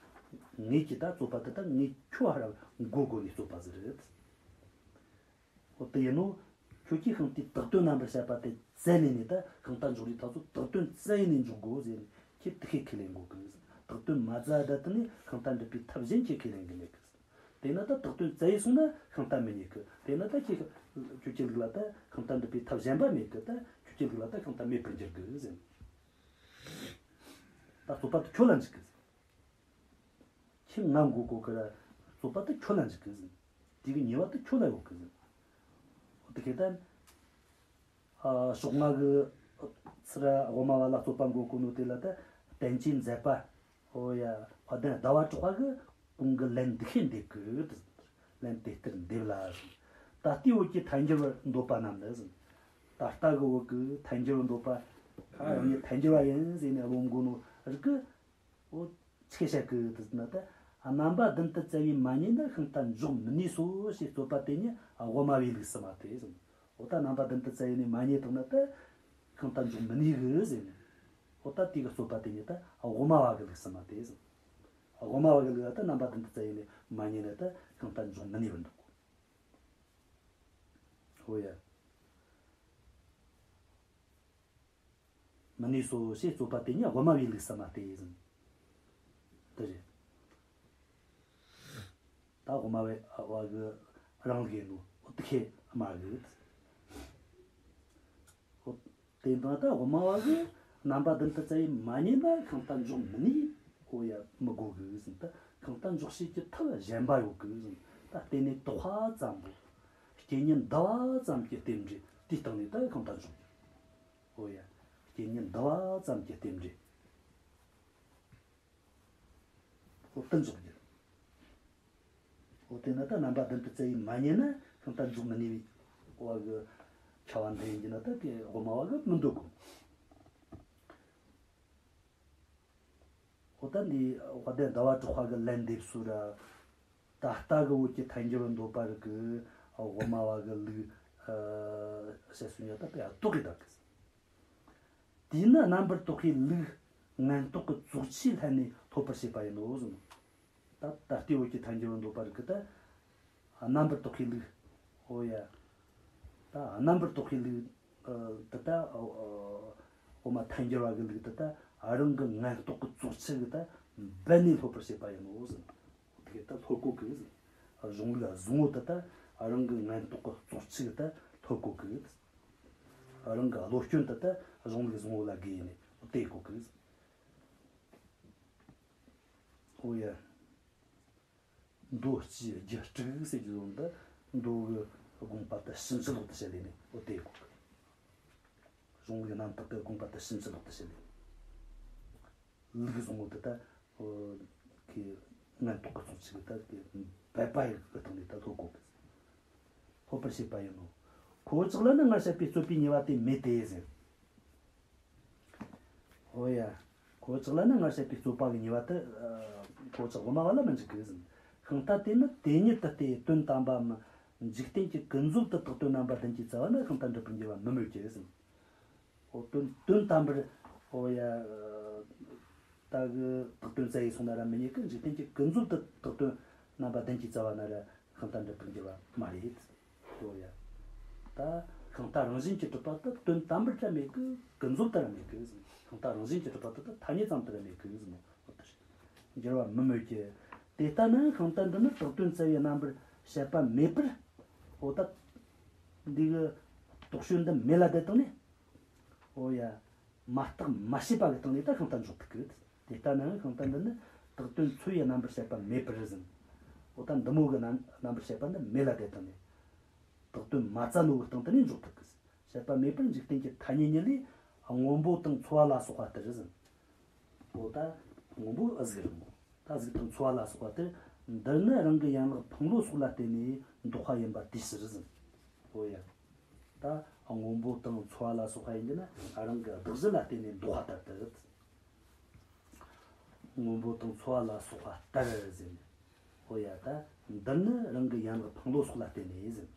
ངེད་ཀྱིས་ད་རྩོད་པ་དེ་ད་ངས་ཁྱོད་ཧ་ར་མགོ་བསྐོར་ནས་རྩོད་པ་ཟིག་རེད། འོ་དེ་ཡིན་ནོ། ཁྱོད་ཀྱིས་ཤིང་རྟའི་དག་དོན་རྣམ་པར་བཤད་པ་དེ་བཙལ་ནས་ནས་ད་ཤིང་རྟ་འཇོག་རྒྱུའི་ཐབས་སུ་དག་དོན་བཙལ་ནས་འཇོག་དགོས་ཟེར་ནས་ཁྱེད་དེ་ཁས་ཁས་ལེན་དགོས་གི། དག་དོན་མ་བཙལ་ད་དེ་ནས་ཤིང་རྟ་འགྲུབ་པའི་ཐབས་གཞན་ཁྱེད་ཁས་ལེན་གི་མེད་གི། དེས་ན་ད་དག་དོན་བཙལ་ཡས་སོང་ན་ཤིང་རྟ་མི་རྙེད་གི། དེས་ན་ད་ཁྱེད་ཁྱོད་ཀྱི་ལུགས་ལ་ད་ཤིང་རྟ་འགྲུབ་པའི་ཐབས་གཞན་པ་མེད་གི། ད་ཁྱོད་ཀྱི་ལུགས་ལ་ད་ཤིང་རྟ་མེད་པར་འགྱུར་གི་ཟེར། ད་རྩོད་པ་དེ་ཁྱོད་ལ་འཇུག་གི། ཁྱེད་ང་མགོ་བསྐོར་གི་ར། རྩོད་པ་དེ་ཁྱོད་ལ་འཇུག་གི་ཟེར། དེ་གི་ཉེས་པ་དེ་ཁྱོད་ལ་ཡོད་གི་ཟེར། འོ་དེ་ཁེ་ད། ཨ་ཕྱོགས་སྔ་གི་ཚུར་དབུ་མ་པ་ལ་རྩོད་པ་མགོ་བསྐོར་ནོ་དེ་ལ་ད་བསྟན་བཅོས་མཛད་པ། ཨོ་ཡ། དཔལ་ལྡན་ཟླ་བ་གྲགས་པ་གི་གོང་གི་ལན་འདི་ཤེས་འདེབས་གི། ལན་དེ་ལྟར་འདེབས་ལ། ད་ལྟའི་བོད་ཀྱི་ཐལ་འགྱུར་བར་འདོད་པ་རྣམས་ནི་ཟེར། ད་ལྟ་གི་བོད་ཀྱི་ཐལ་འགྱུར་བར་འདོད་པ། ཁ་རང་ཉིད་ཐལ་འགྱུར་བ་ཡིན་ཟེར་ནས་རློམ་གོ་ནོ་རིགས་ཀྱི། འོ། ཆི་བཤད་གི་དེ་ན་ད། རྣམ་པ་བདུན་དུ་བཙལ་བས་མ་རྙེད་ན་ཤིང་རྟ་འཇོག་མི་ནུས་སོ་ཞེས་རྩོད་པ་དེ་ཉིད་དབུ་མ་པའི་ལུགས་སུ་མ་སྟེ་ཟེར། འོ་ད་རྣམ་པ་བདུན་དུ་བཙལ་ནས་མ་རྙེད་དང་ན་ད། ཤིང་རྟ་འཇོག་མི་ནུས་གི་ཟེར་ནས། འོ་ད་དེ་གི་རྩོད་པ་དེ་ཉིད་ད་དབུ་མ་པ་གི་ལུགས་སུ་མ་སྟེ་ཟེར། དབུ་མ་པ་གི་ལུགས་ལ་ད་རྣམ་པ་བདུན་དུ་བཙལ་ནས་མ་རྙེད་ན་ད་ཤིང་རྟ་འཇོག་མི་ནུས་པར་འདུག། འོ་ཡ། མི་ནུས་སོ་ཞེས་རྩོད་པ་དེ་ཉིད་དབུ་མ་པའི་ལུགས་སུ་མ་སྟེ་ཟེར། དེ་རེད། ད་དབུ་མ་པའི་བ་གི་རང་ལུགས་ཡིན་ནོ། འོ་དེ་ཁས་མ་གི། འོ་དེ་འདྲ་ད་དབུ་མ་པ་གི་རྣམ་པ་བདུན་དུ་བཙལ་ཡས་མ་རྙེད་ན་ཤིང་རྟ་འཇོག་མི་ནུས། འོ་ཡ་མི་དགོས་གི་ཟེར། ད་ཤིང་རྟ་འཇོག་བྱེད་ཀྱི་ཐབས་གཞན་པ་ཡོད་གི་ཟེར། ད་དེ་ནས་དོགས་པ་ཙམ་པོ། རྐྱེན་ངན་འདུ་བ་ཙམ་གྱི་རྟེན་འབྲེལ་དེའི་སྟེང་ནས་ད་ཤིང་རྟ་འཇོག་རྒྱུ། འོ་ཡ། རྐྱེན་ངན་འདུ་བ་ཙམ་གྱི་རྟེན་འབྲེལ། འོ་དེ་འཇོག་རྒྱུ། འོ་དེ་ན་ད་རྣམ་པ་བདུན་དུ་བཙལ་ཡས་མ་རྙེད་ན་ཤིང་རྟ་འཇོག་མི་ནུས་པའི་བ་གི་ཁྱབ་པ་འདི་ཡིན་གྱི་ན་ད་དེ་དབུ་མ་པ་གི་མི་འདོད་གོ། འོ་ད་འདི་དཔལ་ལྡན་ཟླ་བ་གྲགས་པ་གི་ལན་འདེབས་སྲོལ་ར། ད་ལྟ་གི་བོད་ཀྱི་ཐལ་འགྱུར་བར་འདོད་པ་རིགས་ཀྱི་དབུ་མ་པ་གི་ལུགས། ཨ་བཤད་སྲོལ་ཡོད་ད་དེ་ཡང་རྟོགས་གི་ད་གི། དེས་ན་རྣམ་པར་རྟོག་པའི་ལུགས་ངན་རྟོག་གི་བཙོག་ཆོས་ལྷན་ནེ་ལྷོད་པར་བྱེད་པ་ཡིན་ནོ་གསུངས། ད་ད་ལྟའི་བོད་ཀྱི་ཐལ་འགྱུར་བར་འདོད་པ་རིགས་ཀྱི་ད། རྣམ་པར་རྟོག་པའི་ལུགས། འོ་ཡ། ད་རྣམ་པར་རྟོག་པའི་ལུགས། ཨ་དེ་ད། ཨ་འོ་མ་ཐལ་འགྱུར་བ་གི་ལུགས་དེ་ད་རང་གི་ངན་རྟོག་གི་བཙོག་ཆོས་གི་ད་འབད་ནས་ལྷོད་པར་བྱེད་པ་ཡིན་ནོ་གསུངས། དེ་ད་ལྷོད་གོ་གི་ཟེར། གཞུང་ལུགས་བཟང་བོ་དེ་ད་རང་གི་ངན་རྟོག་གི་བཙོག་ཆོས་ད་ལྷོད་གོ་གི། རང་གི་བློ་སྐྱོན་དེ་ད་གཞུང་ལུགས་བཟང་བོ་ལ་དགོས་ནས་དེ་གོ་གི། འོ་ཡ། མདོ་སྤྱིའི་རྒྱུད་དྲུག་ཟེར་རྒྱུ་ཟོ་འདི་མདོ་གི་དགོངས་པ་དེ་ཕྱིན་ཅི་ལོག་ཏུ་བྱེད་ལས་ནས་འོ་དེ་གོ་གི། གཞུང་ལུགས་རྣམ་དག་གི་དགོངས་པ་དེ་ཕྱིན་ཅི་ལོག་ཏུ་བྱེད་ལས་ནས། ལུགས་བཟང་བོ་དེ་ད། ཨོ། གི་ངན་རྟོག་གི་ཚོགས་ཆིག་ད་གི་འབད་པ་ཡི་གི་སྟེང་ནས་ད་ལྷོད་གོ་གི། ལྷོད་པར་བྱེད་པ་ཡིན་ནོ། ཁོ་བོ་ཅག་ལ་ནི་སྔར་བཤད་པའི་རྩོད་པའི་ཉེས་པ་དེ་མེད་དེ་ཟེར། ཨོ་ཡ། ཁོ་བོ་ཅག་ལ་ནི་སྔར་བཤད་པའི་རྩོད་པ་གི་ཉེས་པ་དེ། ཁོ་བོ་ཅག་དབུ་མ་པ་ལ་མི་འཇིགས་གི་ཟེར། ཤིང་རྟ་དེ་ནི་དེ་ཉིད་དུ་སྟེ་དོན་དམ་པའམ། འཇིག་རྟེན་གྱི་ཀུན་རྫོབ་ཏུ་དག་དོན་རྣམ་པ་བདུན་གྱིས་བཙལ་བ་ན་ཤིང་རྟ་འགྲུབ་པར་འགྱུར་བ་མི་སྨོས་ཀྱི་ཟེར། འོ་དོན་དོན་དམ་པར། འོ་ཡ། ད་གི་དག་དོན་བཙལ་ཡས་སོང་ན་ར་མི་རྙེད་གི། འཇིག་རྟེན་གྱི་ཀུན་རྫོབ་ཏུ་དག་དོན་རྣམ་པ་བདུན་གྱིས་བཙལ་བ་ན་ར་ཤིང་རྟ་འགྲུབ་པར་འགྱུར་བ་མ་རེད། འོ་ཡ། ད་ཤིང་རྟ་རང་བཞིན་གྱིས་གྲུབ་པ་དེ་དོན་དམ་པར་ར་མེད་གི། ཀུན་རྫོབ་ཏུ་ར་མེད་གི་ཟེར། ཤིང་རྟ་རང་བཞིན་གྱིས་གྲུབ་པ་དེ་ད་ཐ་སྙད་ཙམ་དུ་ར་མེད་གི་ཟེར་ནོ། འོ་དེ་རེད། འགྱུར་བ་མི་སྨོས་ཀྱི། དེ་ལྟ་ན་ཤིང་རྟ་འདི་ནི་དག་དོན་བཙལ་བའི་རྣམ་པར་བཤད་པ་མེད་པར། འོ་ད། འདི་གི་དོགས་གཞི་འདི་མེད་ལ་དེ་བཏང་ནས། འོ་ཡ། མ་བརྟགས་མ་དཔྱད་པ་གི་སྟེང་ནས་ད་ཤིང་རྟ་འཇོག་ཐུབ་གི། དེ་ལྟ་ན་ཤིང་རྟ་འདི་ནི་དག་དོན་འཚོལ་བའི་རྣམ་པར་བཤད་པ་མེད་པར་ཟེར། འོ་ད་འདི་མོ་གི་རྣམ་རྣམ་པར་བཤད་པ་འདི་མེད་ལ་དེ་བཏང་ནས། དག་དོན་མ་བཙལ་ནོ་གི་སྟེང་དུ་ནས་འཇོག་ཐུབ་གི། བཤད་པ་མེད་པར་འཇིག་རྟེན་གྱི་ཐ་སྙད་ཉིད་ལས་སྔོན་པོ་དང་ཚོར་བ་ལ་སོགས་པ་ལྟར་ཟེར། འོ་ད་སྔོན་པོ་ཨ་གཟུགས་རིང་མོ། ད་གཟུགས་དང་ཚོར་བ་ལ་སོགས་པ་དེར་འདིར་ནི་རང་གི་ཡན་ལག་འཕང་ལོ་སོགས་ལ་བརྟེན་ནས་འདོགས་པ་ཡིན་པ་དེའི་ཕྱིར་ཟེར། འོ་ཡ། ད་སྔོན་པོ་དང་ཚོར་བ་ལ་སོགས་པ་ཡིན་གྱི་ན་རང་གི་གདགས་གཞི་ལ་བརྟེན་ནས་འདོགས་པ་ལྟར་དུ། སྔོན་པོ་དང་ཚོར་བ་ལ་སོགས་པ་ལྟར་ཟེར་ནས། འོ་ཡ། ད་འདིར་ནི་རང་གི་ཡན་ལག་འཕང་ལོ་སོགས་ལ་བརྟེན་ནས་ཟེར།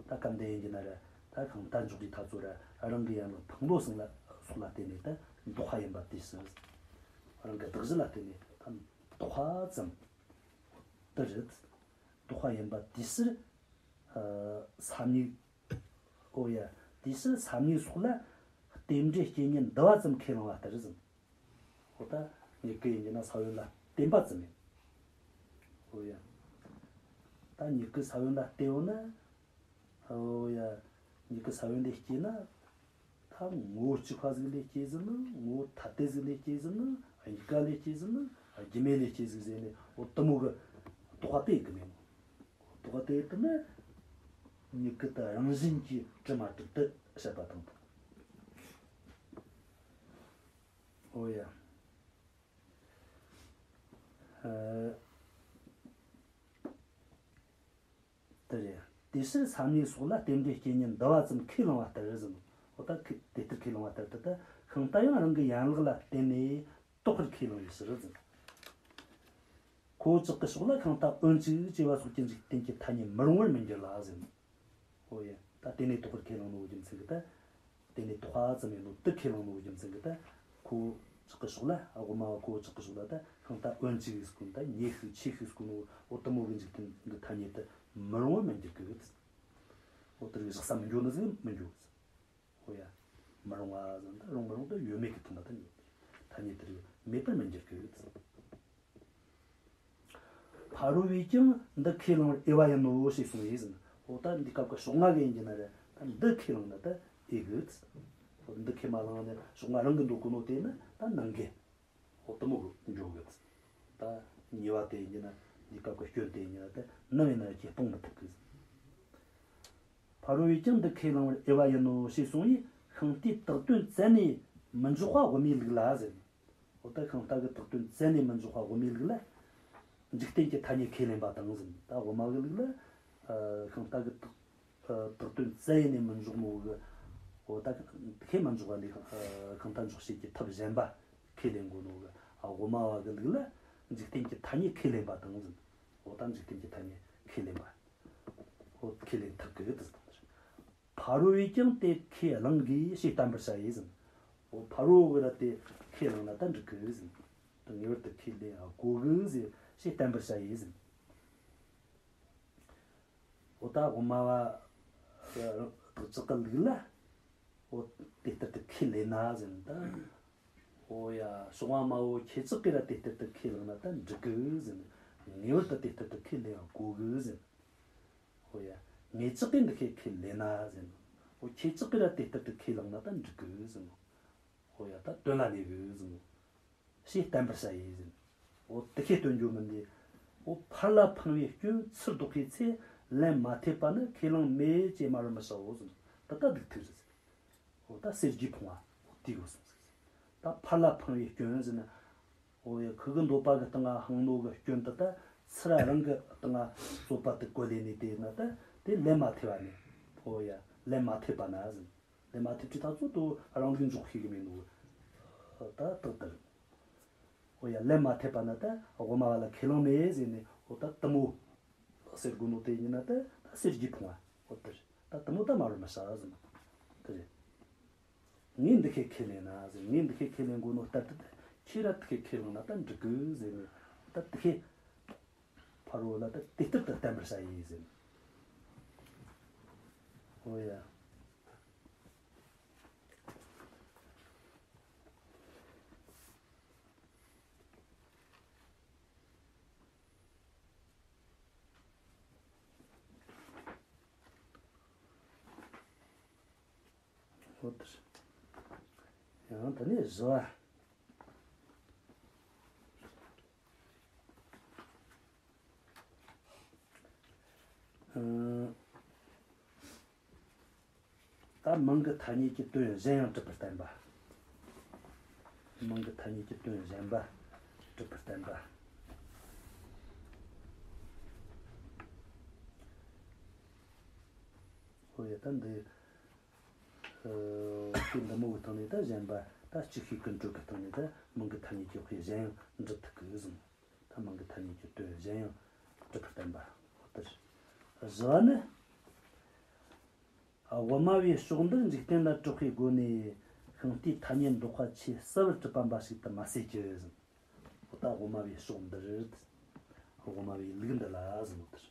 ད་སྐབས་འདི་ཡིན་གྱི་ན་ར། ད་གང་ལྟར་འཇོག་དུས་ཐག་ཚོད་ར་རང་གི་ཡན་ལག་འཕང་ལོ་ཟུང་ལ་སོགས་ལ་བརྟེན་ནས་ད་འདོགས་པ་ཡིན་པ་དེ་སྲིད། རང་གི་གདགས་གཞི་ལ་བརྟེན་ནས་ད་འདོགས་པ་ཙམ་དེ་རེད། འདོགས་པ་ཡིན་པ་དེ་སྲིད། ཨ། ས་མྱུག་ཨོ་ཡ། དེ་སྲིད་ས་མྱུག་སོགས་ལ་རྟེན་འབྲེལ་སྐྱེ་གཉེན་འདུ་བ་ཙམ་ཁས་བླངས་པ་ལྟར་ཟིན། ཨོ་ད་མྱུ་གུ་ཡིན་གྱི་ན་ས་བོན་ལ་བརྟེན་པ་ཙམ་ཡིན། ཨོ་ཡ། ད་མྱུ་གུ་ས་བོན་ལ་བརྟེན་ཡོད་ན། ཨོ་ཡ། མྱུ་གུ་ས་བོན་ལས་སྐྱེས་ན། ད་ངོ་བོ་གཅིག་པ་ཟིག་ལས་སྐྱེས་ཟིན་ནི། ངོ་བོ་ཐ་དད་ཟིག་ལས་སྐྱེས་ཟིན་ནི། གཉིས་ཀ་ལས་སྐྱེས་ཟིན་ནི། རྒྱུ་མེད་ལས་སྐྱེས་ཟིག་ཟེར་ནས་ཨོ་དུ་མོ་གི་དོགས་པ་དེ་གི་མེད་མོ། དོགས་པ་དེ་དུ་ནི་མྱུ་གུ་དེ་རང་བཞིན་གྱིས་གྲུབ་མ་གྲུབ་དེ་བཤད་པ་དང་དང་། ཨོ་ཡ། ཨ། དེ་རེད། དེ་ཕྱིར་ས་མྱུག་སོགས་ལ་རྟེན་འབྲེལ་སྐྱེ་གཉེན་འདུ་བ་ཙམ་ཁས་བླངས་པ་ལྟར་ཟིན། འོ་ད་ཁས་དེ་ལྟར་ཁས་བླངས་པ་ལྟར་དུ་ད་ཤིང་རྟ་ཡང་རང་གི་ཡན་ལག་ལ་བརྟེན་ནས་དོགས་པར་ཁས་བླངས་པའི་ཕྱིར་ཟིན། ཁོ་བོ་ཅག་གི་ཕྱོགས་ལ་ཤིང་རྟ་འོན་ཅིག་ཅེས་པ་སོགས་ཀྱི་འཇིག་རྟེན་གྱི་ཐ་སྙད་མི་རུང་བར་མི་འགྱུར་ལ་ཟིན། ཨོ་ཡ། ད་དེ་ནས་དོགས་པར་ཁས་བླངས་ནོ་རྒྱུ་མཚན་གྱིས་ད། དེ་ནས་དོགས་པ་ཙམ་ཡིན་ནོ་དེ་ཁས་བླངས་ནོ་རྒྱུ་མཚན་གྱིས་ད། ཁོ་བོ་ཅག་གི་ཕྱོགས་ལ། ཨ། དབུ་མ་བ་ཁོ་བོ་ཅག་གི་ཕྱོགས་ལ་ད་ཤིང་རྟ་འོན་ཅིག་ཟེར་གོ་ནོ་ད་ཉེ་ཤོས་ཆེ་ཤོས་ཟེར་གོ་ནོ་འོ་དུ་མོ་གི་འཇིག་རྟེན་གྱི་ཐ་སྙད་དེ་མི་རུང་བར་མི་འགྱུར་གི་ཡོད། འོ་དེ་རིགས་བཞག་ས་མི་འགྱོ་ནི་ཟིག་མི་འགྱོ་གི། ཨོ་ཡ། མི་རུང་བ་ཟེར་ན་ད་རུང་མི་རུང་ད་ཡོད་མེད་ཀྱི་དོན་ལ་ད་ཐ་སྙད་དེ་རིགས་མེད་པར་མི་འགྱུར་གི་ཡོད། ཕ་རོལ་པས་ཀྱང་འདི་ཁས་བླངས་པར་འོས་པ་ཡིན་ནོ་ཞེས་གསུངས་པས་ཟིན། འོ་ད་འདི་སྐབས་ཀྱི་ཕྱོགས་སྔ་གི་ཡིན་གྱི་ན་རེད། ད་འདི་ཁས་བླངས་ན་ད་འོས་གི། འོ་འདི་ཁས་མ་བླངས་ནས་ཕྱོགས་སྔ་རང་གི་འདོད་གོ་ནོ་དེ་ནི་ད་ནང་གི། འོ་དུ་མོ་གི་འཇོག་གི། ད་ཉེས་པ་དེ་ཡིན་གྱི་ན་འདི་སྐབས་ཀྱི་སྐྱོན་དེ་ཡིན་གྱི་ན་ད་ནང་ཡིན་ན་ཁྱེད་སྤོང་མི་ཐུབ་གི། ཕ་རོལ་པས་ཀྱང་འདི་ཁས་བླངས་པར་འོས་པ་ཡིན་ནོ་ཞེས་གསུངས་པས་ཤིང་རྟའི་བཏགས་དོན་བཙལ་ནས་མི་འཇོག་པ་དབུ་མའི་ལུགས་ལ་ཟེར། འོ་ད་ཤིང་རྟ་གི་བཏགས་དོན་བཙལ་ནས་མི་འཇོག་པ་དབུ་མའི་ལུགས་ལ། འཇིག་རྟེན་གྱི་ཐ་སྙད་ཁས་ལེན་པ་དང་ཟིན། ད་དབུ་མ་གི་ལུགས་ལ། ཨ། ཤིང་རྟ་གི་བཏགས་ཨ། བཏགས་དོན་བཙལ་ནས་མི་འཇོག་ནོ་གི། འོ་ད་ཁས་མི་འཇོག་པ་ལས་ཤིང་རྟ་འཇོག་བྱེད་ཀྱི་ཐབས་གཞན་པ་ཁས་ལེན་དགོས་ནོ་གི། ཨ། དབུ་མ་བ་གི་ལུགས་ལ་འཇིག་རྟེན་གྱི་ཐ་སྙད་ཁས་ལེན་པ་དང་ཟིན། འོ་ད་འཇིག་རྟེན་གྱི་ཐ་སྙད་ཁས་ལེན་པ། འོ་ཁས་ལེན་ཐུབ་གི་ཡོད་དུ་སོང་། ཕ་རོལ་པས་ཀྱང་དེ་ཁས་བླངས་དགོས་ཞེས་བསྟན་པར་བྱ་ཡི་ཟིན། འོ་ཕ་རོལ་གི་ར་དེ་ཁས་བླངས་ན་ད་འགྲིག་གི་ཟིན། ངེས་པར་དུ་ཁས་ལེན་དགོས་གི་ཟེར་ཞེས་བསྟན་པར་བྱ་ཡི་ཟིན། འོ་ད་དབུ་མ་བ་དག་ཅག་གི་ལུགས་ལ། འོ་དེ་ལྟར་དུ་ཁས་ལེན་ན་ཟིན་ད། འོ་ཡ། ཕྱོགས་སྔ་མ་བོ་ཁྱེད་ཅག་གིས་ར་དེ་ལྟར་དུ་ཁས་བླངས་ན་ད་འགྲིག་གི་ཟིན། ངེས་པར་དུ་དེ་ལྟར་དུ་ཁས་ལེན་དགོས་གི་ཟིན། འོ་ཡ། ངེད་ཅག་གིས་འདི་ཁས་ཁས་ལེན་ན་ཟིན། འོ་ཁྱེད་ཅག་གིས་ར་དེ་ལྟར་དུ་ཁས་བླངས་ན་ད་འགྲིག་གི་ཟིན། འོ་ཡ། ད་དོན་ལ་གནས་གི་ཟིན། ཞེས་བསྟན་པར་བྱ་ཡི་ཟིན། འོ་དེ་ཁས་སྟོན་རྒྱུ་མིན་ཏེ། འོ་ཕར་ལ་འཕངས་པའི་སྐྱོན་ཚུར་ལྡོག་པའི་ཚེ། ལན་མ་ཐེབས་པ་ནི་ཁས་བླངས་མེད་ཅེས་སྨྲ་བར་མི་བྱའོ་ཟིན། ད་ལྟ་སྡིག་ཐུག་རེད་ཟེར། འོ་ད་གསེར་གྱིས་ཕུང་བ་འོ་དེའི་སྒོ་གསུངས་ཟིག། ད་ཕར་ལ་འཕངས་པའི་སྐྱོན་ཟེར་ན། འོ་ཡ། ཁུ་གི་འདོད་པ་གི་སྟེང་ང་འཕངས་ནོ་གི་སྐྱོན་དེ་ད་ཚུར་རང་གི་སྟེང་ང་རྩོད་པ་དེ་གོ་ལེ་ནས་དེ་ན་ད་དེ་ལན་མ་ཐེབས་པ་ནི། འོ་ཡ། ལན་མ་ཐེབས་པ་ན་ཟེར། ལན་མ་ཐེབས་དུས་ད་ཚོད་དུ་རང་ལུགས་འཇོག་ཤེས་གི་མེད་ནོ། ད་དག་ལྟར། འོ་ཡ། ལན་མ་ཐེབས་པ་ན་ད་དབུ་མ་བ་ལ་ཁས་བླངས་མེད་ཟེར་ནས། འོ་ད་དུ་མོ་ཟེར་དགོས་ནོ་དེ་ཡིན་ན་ད་ད་གསེར་གྱིས་ཕུང་བ་འོ་དེ་རེད། ད་དུ་མོ་ད་སྨྲ་བར་མི་བྱ་ཟེར་ནོ་དེ་རེད། ངས་འདི་ཁས་ཁས་ལེན་ན་ཟེར། ངས་འདི་ཁས་ཁས་ལེན་དགོས་ནོ་ལྟར་དུ་ད་ཁྱེད་ར་དེ་ཁས་ཁས་ལེན་ན་ད་འགྲིག་གི་ཟེར་ནས། ད་དེ་ཁས་ཕ་རོལ་ལ་ད་དེ་ལྟར་དུ་བསྟན་པར་བྱ་ཡི་ཟེར། འོ་ཡ། འོ་དེ་རེད། ཡང་དེ་ནས་བཞི་བ། ཨ། ད་མིང་གི་ཐ་སྙད་ཀྱི་དོན་གཞན་ཡང་གྲུབ་པར་བསྟན་པ། མིང་གི་ཐ་སྙད་ཀྱི་དོན་གཞན་པ་གྲུབ་པར་བསྟན་པ། འོ་ཡ། ད་འདི། ཨ། དེ་འདི་མོ་གི་སྟེང་ནས་ད་གཞན་པ་ད་ཅིག་ཤོས་ཀུན་བྲོད་ཀྱི་སྟེང་ནས་ད་མིང་གི་ཐ་སྙད་ཀྱི་དཔེ་གཞན་ཡང་འགྲུབ་ཐུབ་ཀྱི་གསུངས། ད་མིང་གི་ཐ་སྙད་ཀྱི་དོན་གཞན་ཡང་གྲུབ་པར་བསྟན་པ། འོ་དེ་རེད། བཞི་བ་ནི། དབུ་མ་པའི་ཕྱོགས་འདིར་འཇིག་རྟེན་ལ་གྲགས་པའི་སྒོ་ནས་ཤིང་རྟའི་ཐ་སྙད་འདོགས་པ་ཆེས་གསལ་བར་གྲུབ་པ་འབའ་ཞིག་ཏུ་མ་ཟད་ཀྱི་ཟེར། འོ་ད་དབུ་མ་པའི་ཕྱོགས་འདིར། དབུ་མ་པའི་ལུགས་འདི་ལ་ཟེར་ནོ་དེར།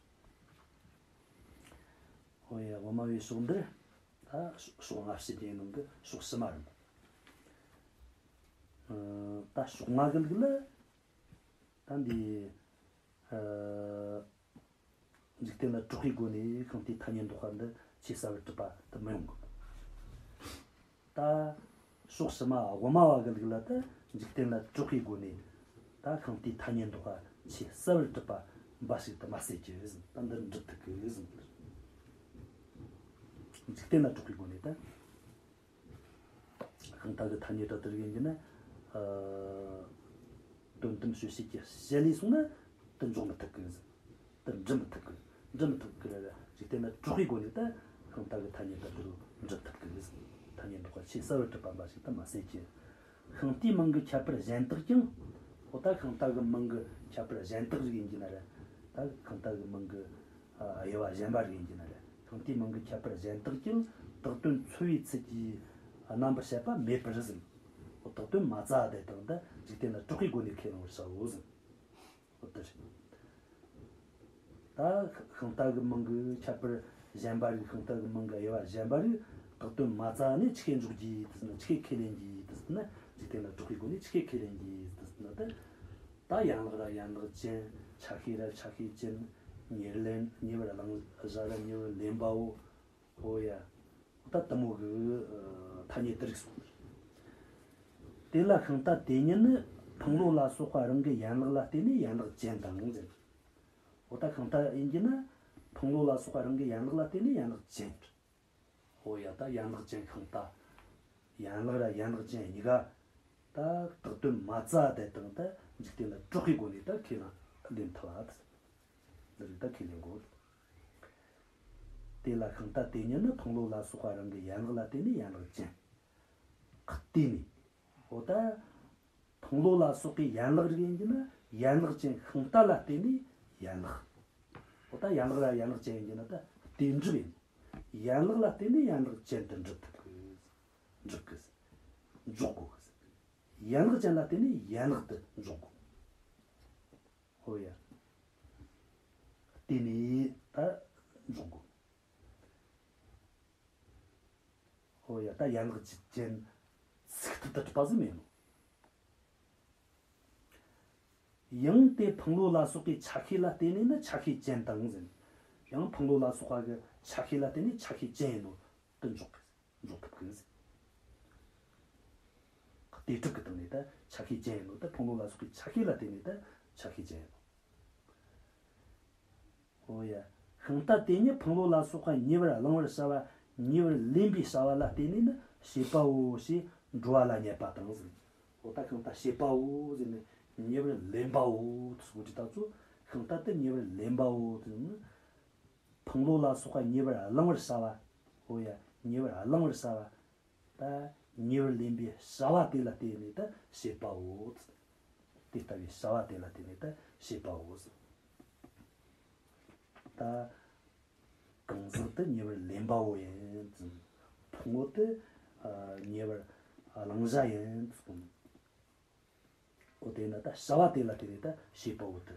ཨོ་ཡ། དབུ་མ་པའི་ཕྱོགས་འདིར། ད་ཕྱོགས་ལྔ་བྱས་ཏེ་ནང་གི་ཕྱོགས་ཕྱི་མ་རེད། ཨ། ད་ཕྱོགས་ལྔ་གི་ལུགས་ལ། ད་འདི། ཨ། འཇིག་རྟེན་ལ་གྲགས་པའི་སྒོ་ནས་ཤིང་རྟའི་ཐ་སྙད་འདོགས་པ་འདི་ཆེས་གསལ་བར་གྲུབ་པ་དེ་མི་ཡོང་གི། ད་ཕྱོགས་ཕྱི་མ་དབུ་མ་པ་གི་ལུགས་ལ་ད་འཇིག་རྟེན་ལ་གྲགས་པའི་སྒོ་ནས་ད་ཤིང་རྟའི་ཐ་སྙད་འདོགས་པ་ཆེས་གསལ་བར་གྲུབ་པ་འབའ་ཞིག་ཏུ་མ་ཟད་ཀྱི་ཟེར། ད་འདིར་འགྲུབ་ཐུབ་ཀྱི་ཟེར། འཇིག་རྟེན་ལ་གྲགས་པའི་སྒོ་ནས་ད། ཤིང་རྟ་གི་ཐ་སྙད་གྲགས་དེ་རིགས་ཡིན་གྱི་ན། ཨ། དོན་དམ་དཔྱོད་བྱེད་ཀྱི་དཔྱད་ལས་སོང་ན་དེ་འཇོག་མི་ཐུབ་ཀི་ཟེར། དེ་འགྲུབ་མི་ཐུབ་ཀི། འགྲུབ་མི་ཐུབ་ཀི་རེད། འཇིག་རྟེན་ལ་གྲགས་པའི་སྒོ་ནས་ད་ཤིང་རྟ་གི་ཐ་སྙད་གྲགས་དེ་རུ་འགྲུབ་ཐུབ་ཀི་ཟེར། ཐ་སྙད་འདོགས་པ་ཆེས་གསལ་བར་གྲུབ་པ་འབའ་ཞིག་ཏུ་མ་ཟད་ཀྱི། ཤིང་རྟའི་མིང་གི་ཁྱད་པར་གཞན་དག་ཀྱང་། འོ་ད་ཤིང་རྟ་གི་མིང་གི་ཁྱད་པར་གཞན་དག་རིགས་ཡིན་གྱི་ན་རེད། ད་ཤིང་རྟ་གི་མིང་གི་ཨ། དབྱེ་བ་གཞན་པ་རིགས་ཡིན་གྱི་ན་རེད། ཤིང་རྟའི་མིང་གི་ཁྱད་པར་གཞན་དག་ཀྱང་བཏགས་དོན་འཚོལ་བའི་ཚུལ་གྱིས་རྣམ་པར་བཤད་པ་མེད་པར་ཟེར། འོ་བཏགས་དོན་མ་རྩ་དེ་དང་ད་འཇིག་རྟེན་ལ་གྲགས་པའི་སྒོ་ནས་ཁས་བླང་བར་བྱའོ་ཟེར། འོ་དེ་རེད། ད་ཤིང་རྟ་གི་མིང་གི་ཁྱད་པར་གཞན་པ་རིགས། ཤིང་རྟ་གི་མིང་གི་དབྱེ་བ་གཞན་པ་རིགས་བཏགས་དོན་མ་རྩ་ནས་ཆི་ཁས་འཇོག་རྒྱུ་དེ་ཟེར་ན། ཆི་ཁས་ཁས་ལེན་རྒྱུ་དེ་ཟེར་ན། འཇིག་རྟེན་ལ་གྲགས་པའི་སྒོ་ནས་ཆི་ཁས་ཁས་ལེན་རྒྱུ་དེ་ཟེར་ན་ད། ད་ཡན་ལག་ར་ཡན་ལག་ཅན། ཆ་ཤས་ར་ཆ་ཤས་ཅན། ཉེར་ལེན། ཉེ་བར་བླང་བྱ་ར་ཉེ་བར་ལེན་པའོ། ཨོ་ཡ། ད་དེ་མོ་གི་ཨ། ཐ་སྙད་དེ་རིགས་སོང་། དེ་ལ་ཤིང་རྟ་དེ་ཉིད་ནི་འཕང་ལོ་ལ་སོགས་པ་རང་གི་ཡན་ལག་ལ་བརྟེན་ནས་ཡན་ལག་ཅན་དང་ཟེར། ཨོ་ད་ཤིང་རྟ་ཡིན་གྱི་ན་འཕང་ལོ་ལ་སོགས་པ་རང་གི་ཡན་ལག་ལ་བརྟེན་ནས་ཡན་ལག་ཅན། ཨོ་ཡ། ད་ཡན་ལག་ཅན་ཤིང་རྟ། ཡན་ལག་ར་ཡན་ལག་ཅན་གཉིས་ཀ་ད་བཏགས་དོན་མ་རྩ་དེ་དང་ད་འཇིག་རྟེན་ལ་གྲགས་པའི་སྒོ་ནས་ད་ཁས་བླངས་ལེན་ཐུབ་པ། འདི་རིགས་ད་ཁས་ལེན་དགོས། དེ་ལ་ཤིང་རྟ་དེ་ཉིད་ནི་འཕང་ལོ་ལ་སོགས་པ་རང་གི་ཡན་ལག་ལ་བརྟེན་ནས་ཡན་ལག་ཅན། ཁ་བརྟེན་ནས། འོ་ད། འཕང་ལོ་ལ་སོགས་པའི་ཡན་ལག་རིགས་ཡིན་གྱི་ན་ཡན་ལག་ཅན་ཤིང་རྟ་ལ་བརྟེན་ནས་ཡན་ལག་འོ་ད་ཡན་ལག་ར་ཡན་ལག་ཅན་ཡིན་གྱི་ན་ད་བརྟེན་གྲུབ་ཡིན། ཡན་ལག་ལ་བརྟེན་ནས་ཡན་ལག་ཅན་དུ་འགྲུབ་ཐུབ་གི། འགྲུབ་གི། འཇོག་དགོས་གི། ཡན་ལག་ཅན་ལ་བརྟེན་ནས་ཡན་ལག་ཏུ་འཇོག་དགོས། ཨོ་ཡ། བརྟེན་ནས་ད་འཇོག་དགོས། ཨོ་ཡ། ད་ཡན་ལག་ཅན་ཚིག་ཐོག་ཏུ་གྲུབ་པ་ཟིག་མེད་ནོ། ཡང་དེ་འཕང་ལོ་ལ་སོགས་པའི་ཆ་ཤས་ལ་བརྟེན་ནས་ནི་ཆ་ཤས་ཅན་དང་ཟེར། ཡང་འཕང་ལོ་ལ་སོགས་པ་གི་ཆ་ཤས་ལ་བརྟེན་ནས་ཆ་ཤས་ཅན་ཡིན་ནོ་དེ་འཇོག་གི། འཇོག་ཐུབ་གི་ཟེར། དེ་གྲུབ་ཀྱི་སྟེང་ནས་ད་ཆ་ཤས་ཅན་ཡིན་ནོ། ད་འཕང་ལོ་ལ་སོགས་པའི་ཆ་ཤས་ལ་བརྟེན་ནས་ད་ཆ་ཤས་ཅན་ཡིན་ནོ། ཨོ་ཡ། ཤིང་རྟ་དེ་ཉིད་འཕང་ལོ་ལ་སོགས་པ་ཉེ་བར་བླང་བར་བྱ་བ། ཉེ་བར་ལེན་པའི་བྱ་བ་ལ་བརྟེན་ནས་ནི་བྱེད་པའོ་ཞེས་འགྲོ་བ་ལ་བསྙད་པ་དང་ཟེར། ཨོ་ད་ཤིང་རྟ་བྱེད་པའོ་ཟེར་ནས་ཉེ་བར་ལེན་པའོ་ཟེར་གོ་དུས་ད་ཚོ་ཤིང་རྟ་དེ་ཉེ་བར་ལེན་པའོ་ཟེར་ནས། འཕང་ལོ་ལ་སོགས་པ་ཉེ་བར་བླང་བར་བྱ་བ། ཨོ་ཡ། ཉེ་བར་བླང་བར་བྱ་བ། ད་ཉེ་བར་ལེན་པའི་བྱ་བ་དེ་ལ་བརྟེན་ནས་ད་བྱེད་པའོ། དེ་ལྟ་བུའི་བྱ་བ་དེ་ལ་བརྟེན་ནས་ད་བྱེད་པའོ། ད་གང་ཟག་དེ་ཉེ་བར་ལེན་པའོ་ཡིན། ཕུང་པོ་དེ་ཉེ་བར་བླང་བྱ་ཡིན། འོ་དེས་ན་ད་བྱ་བ་དེ་ལ་བརྟེན་ནས་ད་བྱེད་པ་པོ་དེ་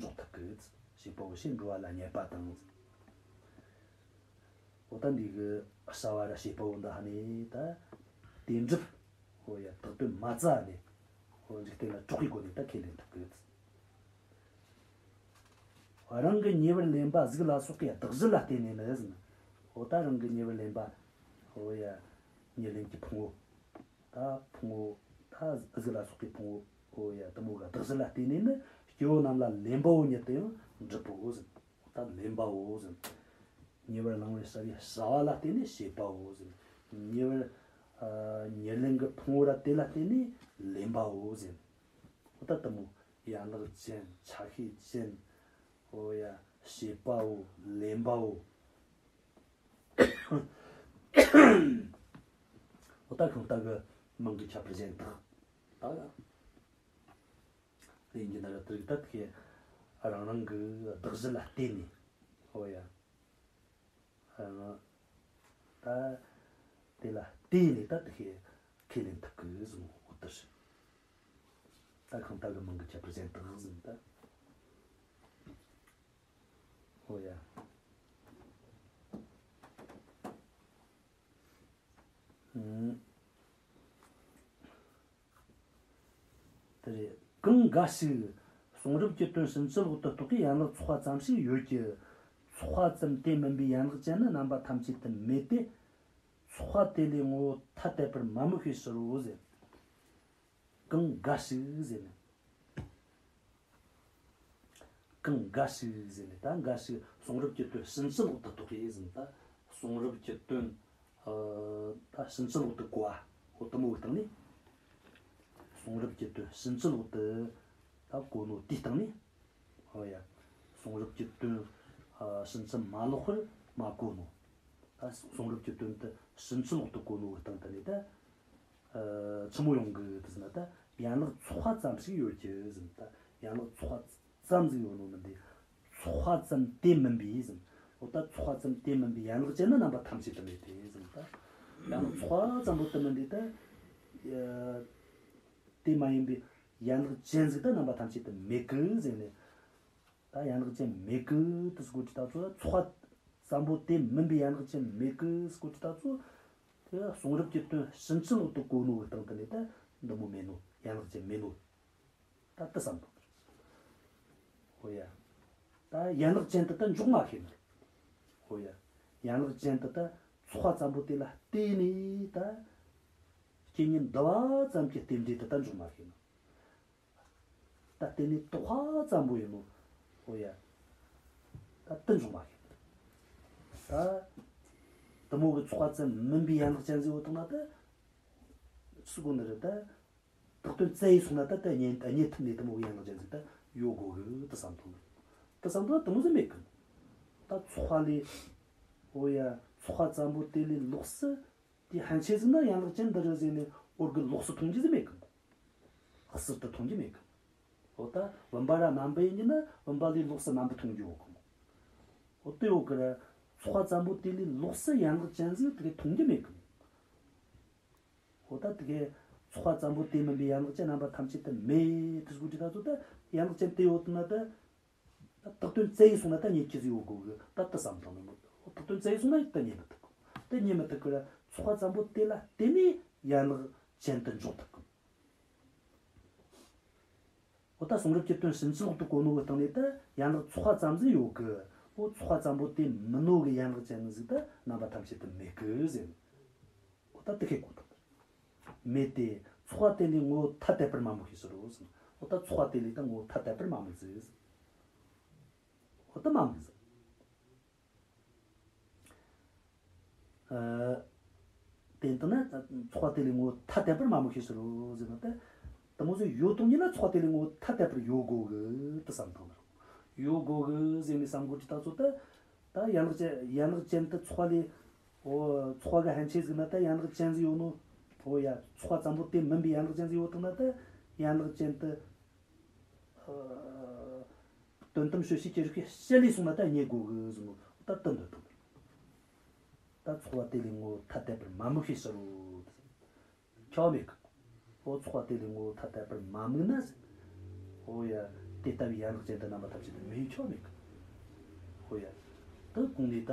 འཇོག་ཐུབ་ཀི། བྱེད་པ་པོ་ཞེས་འགྲོ་བ་ལ་བསྙད་པ་དང་། འོ་ད་འདི་གི་བྱ་བ་ར་བྱེད་པ་པོ་འདི་ཧ་ནི་ད་དེ་འགྲུབ། འོ་ཡ། བཏགས་དོན་མ་རྩ་ནས་འོ་འཇིག་རྟེན་ལ་གྲགས་པའི་སྒོ་ནས་ད་ཁས་ལེན་ཐུབ་ཀི། རང་གི་ཉེ་བར་ལེན་པ་གཟུགས་ལ་སོགས་པའི་གདགས་གཞི་ལ་བརྟེན་ནས་ནི་ཟེར་ན། འོ་ད་རང་གི་ཉེ་བར་ལེན་པ། འོ་ཡ། ཉེར་ལེན་གྱི་ཕུང་པོ། ད་ཕུང་པོ། ད་གཟུགས་ལ་སོགས་པའི་ཕུང་པོ། འོ་ཡ། དེ་མོ་གི་གདགས་གཞི་ལ་བརྟེན་ནས་ནི་སྐྱེ་བོ་རྣམས་ལ་ལེན་པའོ་ཉིད་དུ་ཡང་འགྲུབ་བོ་ཟེར། ད་ལེན་པའོ་ཟེར། ཉེ་བར་བླང་བར་བྱ་བའི་བྱ་བ་ལ་བརྟེན་ནས་བྱེད་པའོ་ཟེར། ཉེ་བར། ཨ། ཉེར་ལེན་གྱི་ཕུང་པོ་ར་དེ་ལ་བརྟེན་ནས་ལེན་པའོ་ཟེར། འོ་ད་དེ་མོ་ཡན་ལག་ཅན། ཆ་ཤས་ཅན། འོ་ཡ། བྱེད་པའོ། ལེན་པའོ། འོ་ད་ཤིང་རྟ་གི་མིང་གི་ཁྱད་པར་གཞན་དག་ད་ཡིན་གྱི་ན་ར་དེ་རིགས་ད་དེ་རང་རང་གི་གདགས་གཞི་ལ་བརྟེན་ནས། འོ་ཡ། ཨ། ད་དེ་ལ་བརྟེན་ནས་ད་དེ་ཤེས་ཁས་ལེན་ཐུབ་གི་ཟེར་ནོ་འོ་དེ་རེད། ད་གང་ལྟར་གི་མིང་གི་ཁྱད་པར་གཞན་དག་ཟེར་ནོ་ད། འོ་ཡ། ཨུམ། དེ་རེད། གང་འགའ་ཞིག་གསུང་རབ་ཀྱི་དོན་ཕྱིན་ཅི་ལོག་ཏུ་རྟོགས་པའི་ཡན་ལག་ཚོགས་པ་ཙམ་ཞིག་ཡོད་ཀྱི། ཚོགས་པ་ཙམ་དེ་མིན་པའི་ཡན་ལག་ཅན་ནི་རྣམ་པ་ཐམས་ཅད་དུ་མེད་དེ། ཚོགས་པ་དེ་ལས་ངོ་བོ་ཐ་དད་པར་མ་དམིགས་པའི་ཕྱིར་རོ་ཟེར། གང་འགའ་ཞིག་ཟེར་ནས། གང་འགའ་ཞིག་ཟེར་ནས་ད་འགའ་ཞིག་གསུང་རབ་ཀྱི་དོན་ཕྱིན་ཅི་ལོག་ཏུ་རྟོགས་པའི་ཟེར་ནས་ད་གསུང་རབ་ཀྱི་དོན་ཨ་ད་ཕྱིན་ཅི་ལོག་ཏུ་གོ་བ་འོ་དེ་མོ་བའི་སྟེང་ནས། གསུང་རབ་ཀྱི་དོན་ཕྱིན་ཅི་ལོག་ཏུ་ད་གོ་ནོ་དེའི་སྟེང་ནས། འོ་ཡ། གསུང་རབ་ཀྱི་དོན་ཨ་ཕྱིན་ཅི་མ་ལོག་པར་མ་གོ་ནོ། ད་གསུང་རབ་ཀྱི་དོན་དེ་ཕྱིན་ཅི་ལོག་ཏུ་གོ་ནོ་བའི་སྟེང་དེ་ནས་ད། ཨ་ཆི་མོ་ཡོང་གི་དེ་ཟེར་ན་ད་ཡན་ལག་ཚོགས་པ་ཙམ་ཞིག་ཡོད་ཀྱི་ཟེར་ན་ད་ཡན་ལག་ཚོགས་པ་ཙམ་ཟིག་ཡོད་ནོ་མིན་ཏེ། ཚོགས་པ་ཙམ་དེ་མིན་པའི་ཟེར་ན། འོ་ད་ཚོགས་པ་ཙམ་དེ་མིན་པའི་ཡན་ལག་ཅན་ནི་རྣམ་པ་ཐམས་ཅད་དུ་མེད་དེ་ཟེར་ན་ད། ཡན་ལག་ཚོགས་པ་ཙམ་པོ་དེ་མིན་ཏེ་ད། ཨ་དེ་མ་ཡིན་པའི་ཡན་ལག་ཅན་ཟིག་ད་རྣམ་པ་ཐམས་ཅད་དུ་མེད་གི་ཟེར་ནས། ད་ཡན་ལག་ཅན་མེད་གི་དེ་ཟེར་གོ་དུས་ད་ཚོ་ཚོགས་པ་ཙམ་པོ་དེ་མིན་པའི་ཡན་ལག་ཅན་མེད་གི་ཟེར་གོ་དུས་ད་ཚོ། དེ་གསུང་རབ་ཀྱི་དོན་ཕྱིན་ཅི་ལོག་ཏུ་གོ་ནོ་གི་སྟེང་དེ་ནས་ད་འདི་མོ་མེད་ནོ། ཡན་ལག་ཅན་མེད་ནོ། ད་དེ་བསམ་དང་། ཧོ་ཡ། ད་ཡན་ལག་ཅན་དེ་ད་འཇོག་མ་ཤེས་ནོ། ཧོ་ཡ། ཡན་ལག་ཅན་དེ་ད་ཚོགས་པ་ཙམ་པོ་དེ་ལ་བརྟེན་ནས་ད་རྐྱེན་ངན་འདུ་བ་ཙམ་གྱི་རྟེན་འབྲེལ་དེ་ད་འཇོག་མ་ཤེས་ནོ། ད་དེ་ནི་རྟོག་པ་ཙམ་པོ་ཡིན་ནོ། ཨོ་ཡ། ད་དེ་འཇོག་མ་ཤེས། ད་དེ་མོ་གི་ཚོགས་པ་ཙམ་མིན་པའི་ཡན་ལག་ཅན་ཟིག་ཡོད་དང་ན་ད། སུ་གོ་ནི་རེད་ད། བཏགས་དོན་བཙལ་ཡི་སོང་ན་ད་ད་རྙེད་རྙེད་ཐུབ་ནི་དེ་མོ་གི་ཡན་ལག་ཅན་ཟིག་ད་ཡོད་དགོ་གི་དེ་བསམ་ཐུབ། དེ་བསམ་ཐུབ་ན་དེ་མོ་ཟིག་མེད་གི། ད་ཚོགས་པ་ལས། ཨོ་ཡ། ཚོགས་པ་ཙམ་པོ་དེ་ལས་ལོགས་སུ། དེ་ཕན་ཆད་ཟིག་ན་ཡན་ལག་ཅན་འདི་རེད་ཟེར་ནས་འོར་གི་ལོགས་སུ་མཐོང་རྒྱུ་ཟིག་མེད་གི། ཟུར་དུ་མཐོང་རྒྱུ་མེད་གི། འོ་ད་བུམ་པ་ར་རྣམ་པ་ཡིན་གྱི་ན་བུམ་པ་ལས་ལོགས་སུ་རྣམ་པ་མཐོང་རྒྱུ་ཡོད་གི། འོ་དེ་ཡོད་གི་ར། ཚོགས་པ་ཙམ་པོ་དེ་ལས་ལོགས་སུ་ཡན་ལག་ཅན་ཟིག་དེ་གས་མཐོང་རྒྱུ་མེད་གི། འོ་ད་དེ་གས་ཚོགས་པ་ཙམ་པོ་དེ་མིན་པའི་ཡན་ལག་ཅན་རྣམ་པ་ཐམས་ཅད་དུ་མེད་དེ་ཟེར་གོ་དུས་ད་ཚོ་ད་ཡན་ལག་ཅན་དེ་ཡོད་དུ་ན་ད། ད་བཏགས་དོན་བཙལ་ཡི་སོང་ན་ད་རྙེད་རྒྱུ་ཟིག་ཡོད་དགོ་གི། ད་དེ་བསམ་བཏང་ནི་མོ། བཏགས་དོན་བཙལ་ཡི་སོང་ན་ད་རྙེད་མི་ཐུབ་གི། ད་རྙེད་མི་ཐུབ་གི་ར། ཚོགས་པ་ཙམ་པོ་དེ་ལ་བརྟེན་ནས་ཡན་ལག་ཅན་དུ་འཇོག་ཐུབ་གི། འོ་ད་གསུང་རབ་ཀྱི་དོན་ཕྱིན་ཅི་ལོག་ཏུ་གོ་ནོ་གི་སྟེང་ནས་ད་ཡན་ལག་ཚོགས་པ་ཙམ་ཟིག་ཡོད་གི། འོ་ཚོགས་པ་ཙམ་པོ་དེ་མིན་ནོ་གི་ཡན་ལག་ཅན་ཟིག་ད་རྣམ་པ་ཐམས་ཅད་དུ་མེད་གི་ཟེར། འོ་ད་དེ་ཁས་གོ་ཐུབ། མེད་དེ། ཚོགས་པ་དེ་ལས་ངོ་བོ་ཐ་དད་པར་མ་དམིགས་ཤིང་ཕྱིར་རོ་ཟེར། འོ་ད་ཚོགས་པ་དེ་ལས་ད་ངོ་བོ་ཐ་དད་པར་མ་དམིགས་ཟེར། འོ་ད་མ་དམིགས་ཟེར། ཨ། དེ་ལྟ་ན་ཚོགས་པ་དེ་ལས་ངོ་བོ་ཐ་དད་པར་མ་དམིགས་ཤིང་ཕྱིར་རོ་ཟེར་ན་ད། དེ་མོ་ཟིག་ཡོད་དོ་ཉིད་ན་ཚོགས་པ་དེ་ལས་ངོ་བོ་ཐ་དད་པར་ཡོད་དགོ་གི་དེ་བསམ་བཏང་ནི་རེད། ཡོད་དགོ་གི་ཟེར་ནས་བསམ་དགོས་ཀྱི་ད་ཚོ་ད། ད་ཡན་ལག་ཅན་ཡན་ལག་ཅན་དུ་ཚོགས་པ་ལས། འོ་ཚོགས་པ་གི་ཕན་ཆད་ཟིག་ན་ད་ཡན་ལག་ཅན་ཟིག་ཡོད་ནོ། འོ་ཡ། ཚོགས་པ་ཙམ་པོ་དེ་མིན་པའི་ཡན་ལག་ཅན་ཟིག་ཡོད་དང་ན་ད་ཡན་ལག་ཅན་དུ། ཨ། དོན་དམ་དཔྱོད་བྱེད་ཀྱི་རིགས་པས་དཔྱད་ལས་སོང་ན་ད་རྙེད་དགོ་གི་ཟེར་ནོ། ད་དེ་འདོད་དང་། ད་ཚོགས་པ་དེ་ལས་ངོ་བོ་ཐ་དད་པར་མ་དམིགས་ཤིང་ཕྱིར་རོ། ཁྱབ་མེད་གི། འོ་ཚོགས་པ་དེ་ལས་ངོ་བོ་ཐ་དད་པར་མ་དམིགས་ན་ཟེར། འོ་ཡ། དེ་ལྟ་བུའི་ཡན་ལག་ཅན་དུ་རྣམ་པ་ཐམས་ཅད་དུ་མེད་ཁྱབ་མེད་གི། འོ་ཡ། དེ་གོང་ནས་ད།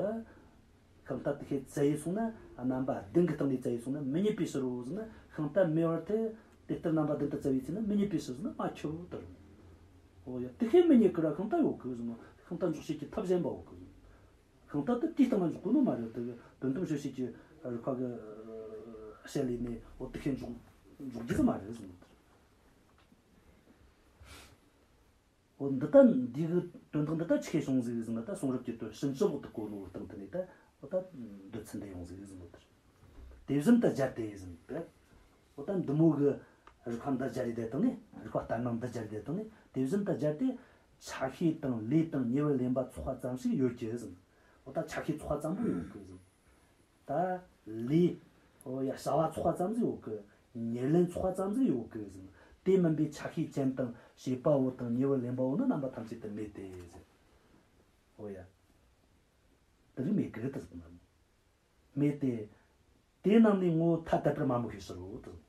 ཤིང་རྟ་དེ་ཁས་བཙལ་ཡི་སོང་ན་རྣམ་པ་བདུན་གྱི་སྟེང་ནས་བཙལ་ཡི་སོང་ན་མི་རྙེད་པའི་ཕྱིར་རོ་ཟེར་ན། ཤིང་རྟ་མེད་པར་ཐལ། དེ་ལྟར་རྣམ་པ་བདུན་དུ་བཙལ་བའི་ཚེ་ན་མི་རྙེད་པའི་ཕྱིར་ཟེར་ན་མ་ཁྱབ་ལྟར། འོ་ཡ། དེ་ཁས་མི་རྙེད་གི་ར་ཤིང་རྟ་ཡོད་གི་ཟེར་ན། ཤིང་རྟ་འཇོག་བྱེད་ཀྱི་ཐབས་གཞན་པ་ཡོད་གི་ཟེར་ན། ཤིང་རྟ་དེ་དེའི་སྟེང་ན་འཇོག་དགོས་ནོ་མ་རེད། དེ་དོན་དམ་དཔྱོད་བྱེད་ཀྱི་རིགས་པ་གི་ཨ་བཤད་ལས་ནས་འོ་དེ་ཁས་འཇོག་འཇོག་རྒྱུ་ཟིག་མ་རེད་ཟེར་ནོ། འོ་འདི་ལྟ་འདི་གི་དོན་དག་འདི་ལྟ་ཆི་ཁས་བྱུང་ཟིག་ཟེར་ན། ད་གསུང་རབ་ཀྱི་དོན་ཕྱིན་ཅི་ལོག་ཏུ་གོ་ནོ་གི་སྟེང་དེ་ནས་ད་འོ་ད་འདོད་ཚུལ་འདི་ཡོང་ཟིག་ཟེར་ནོ། དེ་བཞིན་དུ་སྦྱར་ཏེ་ཟེར་ནོ། འོ་ད་འདི་མོ་གི་རིགས་པ་འདི་སྦྱར་ཡི་དེ་དང་ནི་རིགས་པ་ལྟར་སྣང་འདི་སྦྱར་ཡི་དེ་དང་ནི་དེ་བཞིན་དུ་སྦྱར་ཏེ། ཆ་ཤས་དང་ལས་དང་ཉེ་བར་ལེན་པ་ཚོགས་པ་ཙམ་ཞིག་ཡོད་ཀྱི་ཟེར། འོ་ད་ཆ་ཤས་ཚོགས་པ་ཙམ་པོ་ཡོད་ཀྱི་ཟེར། ད་ལས། འོ་ཡ། བྱ་བ་ཚོགས་པ་ཙམ་ཟིག་ཡོད་གི། ཉེར་ལེན་ཚོགས་པ་ཙམ་ཟིག་ཡོད་གི་ཟེར། དེ་མིན་པའི་ཆ་ཤས་ཅན་དང་བྱེད་པ་པོ་དང་ཉེ་བར་ལེན་པ་པོ་ནི་རྣམ་པ་ཐམས་ཅད་དུ་མེད་དེ་ཟེར། འོ་ཡ། དེ་རིགས་མེད་གི་དེ་ཟེར་ན། མེད་དེ། དེ་རྣམས་ནི་ངོ་བོ་ཐ་དད་པར་མ་དམིགས་པའི་ཕྱིར་རོ། དང་།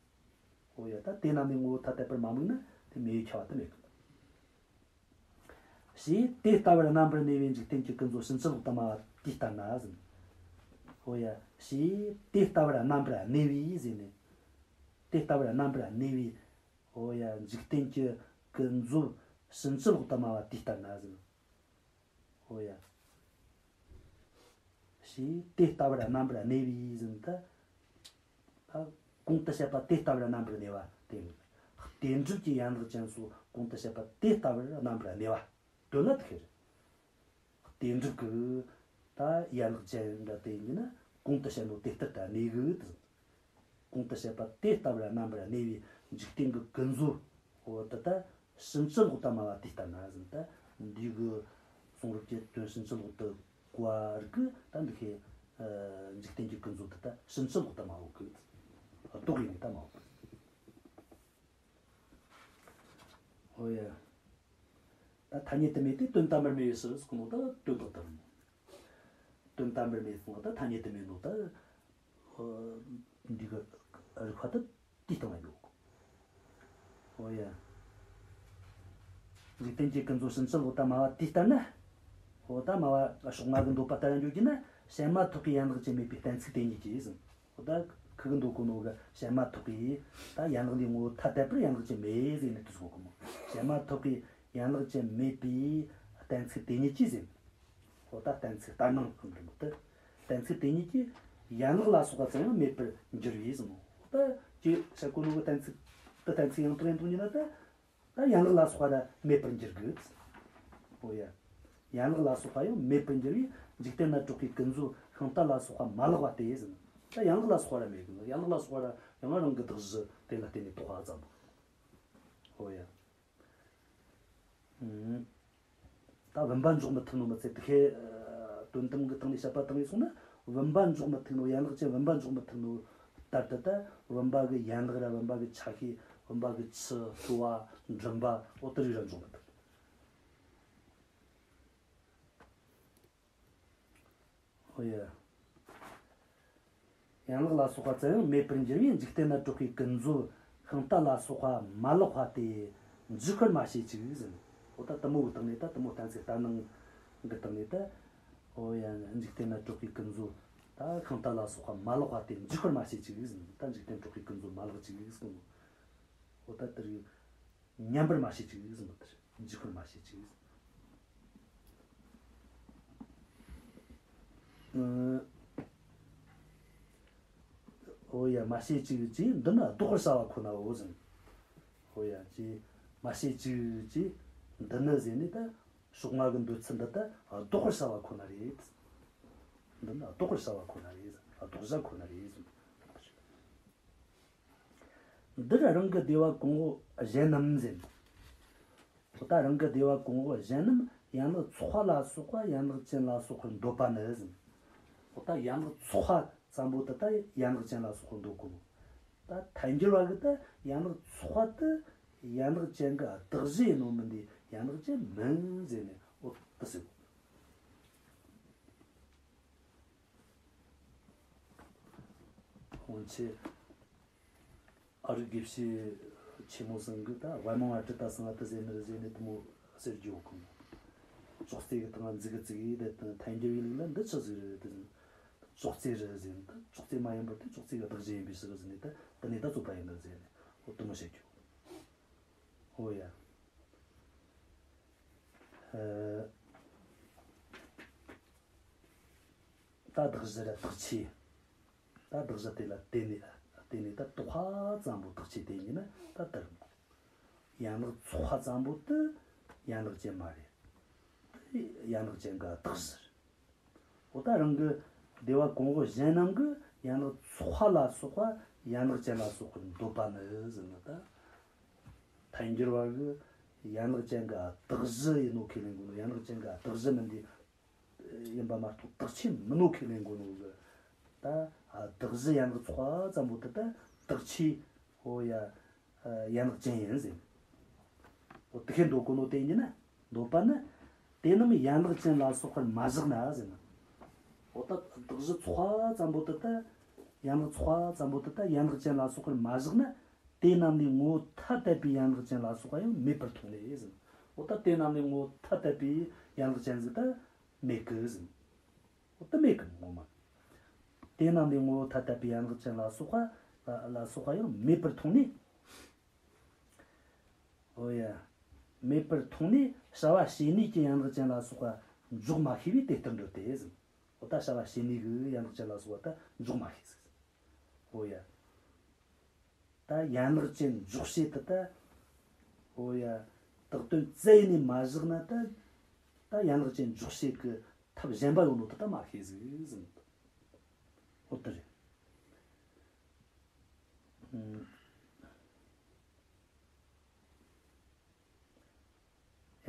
འོ་ཡ། ད་དེ་རྣམས་ནི་ངོ་བོ་ཐ་དད་པར་མ་དམིགས་ན་དེ་མེད་པའི་ཁྱབ་པ་དེ་མེད་གི། ཞེས་དེ་ལྟ་བུར་རྣམ་པར་གནས་པའི་འཇིག་རྟེན་གྱི་ཀུན་རྫོབ་ཕྱིན་ཅི་ལོག་ཏུ་སྨྲ་བ་དེ་ལྟར་ན་ཟེར། འོ་ཡ། ཞེས་དེ་ལྟ་བུར་རྣམ་པར་གནས་པའི་ཟེར་ནས། དེ་ལྟ་བུར་རྣམ་པར་གནས་པའི། འོ་ཡ། འཇིག་རྟེན་གྱི་ཀུན་རྫོབ་ཕྱིན་ཅི་ལོག་ཏུ་སྨྲ་བ་དེ་ལྟར་ན་ཟེར། འོ་ཡ། ཞེས་དེ་ལྟ་བུར་རྣམ་པར་གནས་པའི་ཟེར་ད། ད་གོང་དུ་བཤད་པ་དེ་ལྟ་བུར་རྣམ་པར་གནས་པ་དེ་ཡིན། རྟེན་གྲུབ་ཀྱི་ཡན་ལག་ཅན་སོགས་གོང་དུ་བཤད་པ་དེ་ལྟ་བུར་རྣམ་པར་གནས་པ་དོན་ལ་དེ་ཁེལ། རྟེན་གྲུབ་ཀྱི་ད་ཡན་ལག་ཅན་འདྲ་དེ་ཡིན་ན་གོང་དུ་བཤད་ནོ་དེ་ལྟར་དུ་གནས་གི་དེ། གོང་དུ་བཤད་པ་དེ་ལྟ་བུར་རྣམ་པར་གནས་པའི་འཇིག་རྟེན་གྱི་ཀུན་རྫོབ། འོ་ད་ལྟ་ཕྱིན་ཅི་ལོག་ཏུ་སྨྲ་བ་དེ་ལྟར་ན་ཟེར་ད། འདི་གི་གསུང་རབ་ཀྱི་དོན་ཕྱིན་ཅི་ལོག་ཏུ་གོ་བ་རིགས་ཀྱི་ད་འདི་ཁའི་འཇིག་རྟེན་གྱི་ཀུན་རྫོབ་དེ་ད་ཕྱིན་ཅི་ལོག་ཏུ་སྨྲ་འོ་གི། ལྡོག་ཡིན་ནི་ད་སྨྲ་འོ་གི། འོ་ཡ། ད་ཐ་སྙད་དུ་མེད་དེ་དོན་དམ་པར་མེད་པའི་ཕྱིར་ཟེར་གོ་ནོ་ད་དོན་དག་དང་། དོན་དམ་པར་མེད་གསུངས་པ་ད་ཐ་སྙད་དུ་མེད་ནོ་ད། འདི་གི་རིགས་པ་ད་དེའི་སྟེང་ལ་ཡོད། འོ་ཡ། འཇིག་རྟེན་གྱི་ཀུན་རྫོབ་ཕྱིན་ཅི་ལོག་ཏུ་སྨྲ་བ་དེ་ལྟར་ན། འོ་ད་སྨྲ་བ་ཕྱོགས་སྔ་གི་འདོད་པ་ལྟར་འཇོག་རྒྱུ་ན་བཤད་མ་ཐག་པའི་ཡན་ལག་ཅན་མེད་པའི་གཏན་ཚིགས་དེ་ཉིད་ཀྱིས་ཟེར། འོ་ད་ཁུ་གི་འདོད་གོ་ནོ་གི་བཤད་མ་ཐག་པའི་ད་ཡན་ལག་འདིའི་ངོ་བོ་ཐ་དད་པར་ཡན་ལག་ཅན་མེད་ཟེར་ནས་དུ་གསུངས་གོ་མོ། བཤད་མ་ཐག་པའི་ཡན་ལག་ཅན་མེད་པའི་གཏན་ཚིགས་དེ་ཉིད་ཀྱིས་ཟེར། འོ་ད་གཏན་ཚིགས་ལྟར་སྣང་གི་འབྲས་བུ་སྟེ། གཏན་ཚིགས་དེ་ཉིད་ཀྱིས་ཡན་ལག་ལ་སོགས་པ་ཙམ་ཡང་མེད་པར་འགྱུར་བས་ཟེར་མོ། འོ་ད་ཅེས་བཤད་གོ་ནོ་གི་གཏན་ཚིགས་དེ་གཏན་ཚིགས་ཡང་དག་ཡིན་དུ་ཉིད་ན་ད། ད་ཡན་ལག་ལ་སོགས་པ་ར་མེད་པར་འགྱུར་དགོས། འོ་ཡ། ཡན་ལག་ལ་སོགས་པ་ཡང་མེད་པར་འགྱུར་བས་འཇིག་རྟེན་ན་གྲགས་པའི་ཀུན་རྫོབ་ཤིང་རྟ་ལ་སོགས་པ་མ་ལགས་པ་སྟེ་ཟེར། ད་ཡན་ལག་ལ་སོགས་པ་ར་མེད་དགོས། ཡན་ལག་ལ་སོགས་པ་ར་ཡང་རང་གི་གདགས་གཞི་དེ་ལ་བརྟེན་ནས་བཏགས་པ་ཙམ་མོ། འོ་ཡ། ཨུམ། ད་བུམ་པ་འཇོག་མི་ཐུབ་ནོ་མི་ཚད་དེ་ཁའི་དོན་དམ་གྱི་སྟེང་ནས་བཤད་པ་དང་ཡིན་སོང་ན་བུམ་པ་འཇོག་མི་ཐུབ་ནོ། ཡན་ལག་ཅན་བུམ་པ་འཇོག་མི་ཐུབ་ནོ་ལྟར་དུ་ད་བུམ་པ་གི་ཡན་ལག་ར་བུམ་པ་གི་ཆ་ཤས། བུམ་པ་གི་ཆུ་ལྟོ་བ་མགྲིན་པ་འོ་དེ་རིགས་ར་འཇོག་མི་ཐུབ། འོ་ཡ། ཡན་ལག་ལ་སོགས་པ་ཙམ་ཡང་མེད་པར་འགྱུར་བས་འཇིག་རྟེན་ན་གྲགས་པའི་ཀུན་རྫོབ་ཤིང་རྟ་ལ་སོགས་པ་མ་ལགས་པ་སྟེ་འཇིག་པར་མ་བྱེད་ཅིག་ཟེར། འོ་ད་དེ་མོ་གི་སྟེང་ནས་ད་དེ་མོ་གཏན་ཚིགས་ལྟར་སྣང་གི་སྟེང་ནས་ད། འོ་ཡ། འཇིག་རྟེན་ན་གྲགས་པའི་ཀུན་རྫོབ་ད་ཤིང་རྟ་ལ་སོགས་པ་མ་ལགས་པ་སྟེ་འཇིག་པར་མ་བྱེད་ཅིག་ཟེར། ད་འཇིག་རྟེན་གྲགས་པའི་ཀུན་རྫོབ་མ་ལགས་ཅིག་ཟེར། འོ་ད་དེ་རིགས་ཉམས་པར་མ་བྱེད་ཅིག་ཟེར་མོ། དེ་འཇིག་པར་མ་བྱེད་ཅིག་ཟེར། ཨ། འོ་ཡ། མ་བྱེད་ཅིག་ཅེས་འདི་ནི་ལྡོག་པར་བྱ་བ་ཁོ་ནའོ་ཟེར། འོ་ཡ། ཅེས་མ་བྱེད་ཅིག་ཅེས་འདི་ནི་ཟེར་ནས་ད་ཕྱོགས་སྔ་གི་འདོད་ཚུལ་འདི་ད་ལྡོག་པར་བྱ་བ་ཁོ་ན་རེད། འདི་ནི་ལྡོག་པར་བྱ་བ་ཁོ་ན་རེད། ལྡོག་བྱ་ཁོ་ན་རེད་ཟེར། འདིར་རང་གི་སྡེ་པ་གོང་འོག་གཞན་རྣམས་ཟེར། འོ་ད་རང་གི་སྡེ་པ་གོང་འོག་གཞན་རྣམས་ཡན་ལག་ཚོགས་པ་ལ་སོགས་པ་ཡན་ལག་ཅན་ལ་སོགས་པར་འདོད་པ་ནི་ཟེར། འོ་ད་ཡན་ལག་ཚོགས་པ་ཙམ་པོ་དེ་ད་ཡན་ལག་ཅན་ལ་སོགས་པར་འདོད་གོ། ད་ཐལ་འགྱུར་བ་གི་ད་ཡན་ལག་ཚོགས་པ་དེ་ཡན་ལག་ཅན་གི་གདགས་གཞི་ཡིན་ནོ་མིན་དེ་ཡན་ལག་ཅན་མིན་ཟེར་ནས་འོ་དེ་ཟེར་གོ། སྔོན་ཆད་ཨ་རིག་དགེ་བཤེས་ཆེན་མོ་ཚང་གིས་ད་དབལ་མོ་བ་ཊི་ཏ་ཚང་ང་དེ་ཟེར་ནི་རེད་ཟེར་ནས་དེ་མོ་ཟེར་རྒྱུ་ཡོད་གི་མོ། ཅོག་ཙེ་གི་སྟེང་ང་འཛུལ་གི་བཙུགས་ཡིས་དེ་དང་ཐལ་འགྱུར་བའི་ལུགས་ལ་འདི་ཆི་ཟིག་རེད་དེ། ཅོག་ཙེ་རེད་ཟེར་ནས་ད་ཅོག་ཙེ་མ་ཡིན་པར་དེ་ཅོག་ཙེ་གི་གདགས་གཞི་ཡིན་པའི་ཕྱིར་ཟེར་ནས་ད་དེ་ནས་ད་རྩོད་པ་ཡིན་ནི་ཟེར་ནས་འོ་དེ་མོ་བཤད་རྒྱུ། འོ་ཡ། ཨ། ད་གདགས་གཞི་ར་དག་ཆོས། ད་གདགས་གཞི་དེ་ལ་བརྟེན་ནས་བརྟེན་ནས་ད་རྟོག་པ་ཙམ་པོ་དག་ཆོས་དེ་ཉིད་ནི་ད་དེ་རེད། ཡན་ལག་ཚོགས་པ་ཙམ་པོ་དེ་ཡན་ལག་ཅན་མ་རེད། དེ་ཡན་ལག་ཅན་གི་གདགས་གཞི་རེད། འོ་ད་རང་གི་སྡེ་པ་གོང་འོག་གཞན་རྣམས་ཀྱིས་ཡན་ལག་ཚོགས་པ་ལ་སོགས་པ་ཡན་ལག་ཅན་ལ་སོགས་པར་འདོད་པ་ནི་ཟེར་ནི་ད། ཐལ་འགྱུར་བ་གིས་ཡན་ལག་ཅན་གི་གདགས་གཞི་ཡིན་ནོ་ཁས་ལེན་གོ་ནོ། ཡན་ལག་ཅན་གི་གདགས་གཞི་མིན་དེ་ཡིན་པ་མ་གཏོགས་དག་ཆོས་མིན་ནོ་ཁས་ལེན་གོ་ནོ་གི། ད་གདགས་གཞི་ཡན་ལག་ཚོགས་པ་ཙམ་པོ་དེ་ད་དག་ཆོས། འོ་ཡ། ཡན་ལག་ཅན་ཡིན་ཟེར། འོ་དེ་ཁས་འདོད་གོ་ནོ་དེ་ཡིན་ན་འདོད་པ་ནི་དེ་རྣམས་ཡན་ལག་ཅན་ལ་སོགས་པར་མ་བཞག་ན་ཟེར་ན། འོ་ད་ གདགས་གཞི་ཚོགས་པ་ཙམ་པོ་དེ་ད། ཡན་ལག་ཚོགས་པ་ཙམ་པོ་དེ་ད་ཡན་ལག་ཅན་ལ་སོགས་པར་མ་བཞག་ན། དེ་རྣམས་ལས་ངོ་བོ་ཐ་དད་པའི་ཡན་ལག་ཅན་ལ་སོགས་པ་ཡང་མེད་པར་མཐོང་ནས་ཟེར། འོ་ད་དེ་རྣམས་ལས་ངོ་བོ་ཐ་དད་པའི་ཡན་ལག་ཅན་ཟིག་ད་མེད་གི་ཟེར། འོ་ད་མེད་གི་ངོ་མ། དེ་རྣམས་ལས་ངོ་བོ་ཐ་དད་པའི་ཡན་ལག་ཅན་ལ་སོགས་པ་ལ་ལ་སོགས་པ་ཡང་མེད་པར་མཐོང་ནས། འོ་ཡ། མེད་པར་མཐོང་ནས་བྱ་བ་བྱེད་ནུས་ཀྱི་ཡན་ལག་ཅན་ལ་སོགས་པ་འཇོག་མ་ཤེས་པས་དེ་ལྟར་འདོད་དེ་ཟེར། འོ་ད་བྱ་བ་བྱེད་ནུས་ཀྱི་ཡན་ལག་ཅན་ལ་སོགས་པ་ད་འཇོག་མ་ཤེས་ཟེར། འོ་ཡ། ད་ཡན་ལག་ཅན་འཇོག་བྱེད་དེ་ད། འོ་ཡ། བཏགས་དོན་བཙལ་ནས་མ་བཞག་ན་ད། ད་ཡན་ལག་ཅན་འཇོག་བྱེད་ཀྱི་ཐབས་གཞན་པ་ཡོད་ནོ་དེ་ད་མ་ཤེས་ཟིག་ཟེར། འོ་དེ་རེད།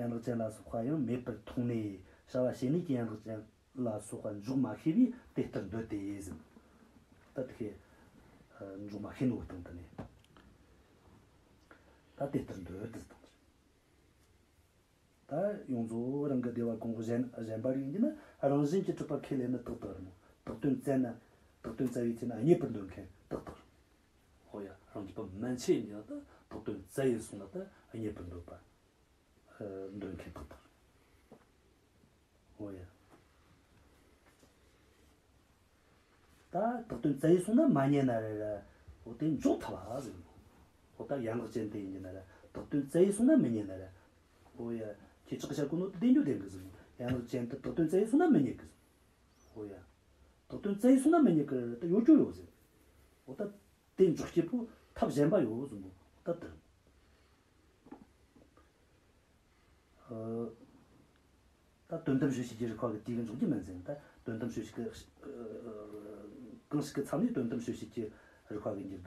ཡན་ལག་ཅན་ལ་སོགས་པ་ཡང་མེད་པར་མཐོང་ནས་བྱ་བ་བྱེད་ནུས་ཀྱི་ཡན་ལག་ཅན་ལ་སོགས་པ་འཇོག་མ་ཤེས་པས་དེ་ལྟར་འདོད་དེ་ཟེར། ད་དེ་ཁའི་འཇོག་མ་ཤེས་ནོ་སྟེང་དུ་ནས་ད་དེ་ལྟར་འདོད་དེ་དང་། ད་ཡོངས་རྫོགས་རང་གི་སྡེ་པ་གོང་འོག་གཞན་གཞན་པ་རིགས་ཡིན་གྱི་ན་རང་བཞིན་གྱིས་གྲུབ་པ་ཁས་ལེན་ནི་ཏག་ཏག་རེད་མོ། བཏགས་དོན་བཙལ་ན། བཏགས་དོན་བཙལ་བའི་ཚེ་ན་རྙེད་པར་འདོད་མཁན་ཏག་ཏག་རེད། ཧོ་ཡ། རང་རྒྱུད་པ་མན་ཆད་ཡིན་ན་ད་བཏགས་དོན་བཙལ་ཡས་སོང་ན་ད་རྙེད་པར་འདོད་པ། ཨ། འདོད་མཁན་ཏག་ཏག་རེད། ཧོ་ཡ། ད་བཏགས་དོན་བཙལ་ཡས་སོང་ན་མ་རྙེད་ན་རེད་ར། འོ་དེ་འཇོག་ཐུབ་པ་ཟེར་ནོ། འོ་ད་ཡན་ལག་ཅན་དེ་ཡིན་གྱི་ན་ར་བཏགས་དོན་བཙལ་ཡས་སོང་ན་མི་རྙེད་ན་ར། འོ་ཡ། ཁྱེད་ཅག་གི་བཤད་གོ་ནོ་དེ་བདེན་རྒྱུ་བདེན་གི་ཟེར་ནོ། ཡན་ལག་ཅན་དེ་བཏགས་དོན་བཙལ་ཡས་སོང་ན་མི་རྙེད་གི་ཟེར། འོ་ཡ། བཏགས་དོན་བཙལ་ཡས་སོང་ན་མི་རྙེད་གི་ར་ད་ཡོད་རྒྱུ་ཡོད་ཟེར། འོ་ད་དེ་འཇོག་སྤྱད་པོ་ཐབས་གཞན་པ་ཡོད་ཟེར་ནོ། འོ་ད་དེ། ཨ། ད་དོན་དམ་དཔྱོད་བྱེད་ཀྱི་རིགས་པ་གི་དེ་གི་འཇོག་རྒྱུ་མིན་ཟེར། ད་དོན་དམ་དཔྱོད་བྱེད་ཀྱི། ཨ། གང་ཞིག་གི་མཚམས་ནས་དོན་དམ་དཔྱོད་བྱེད་ཀྱི་རིགས་པ་གི་འགྱུར་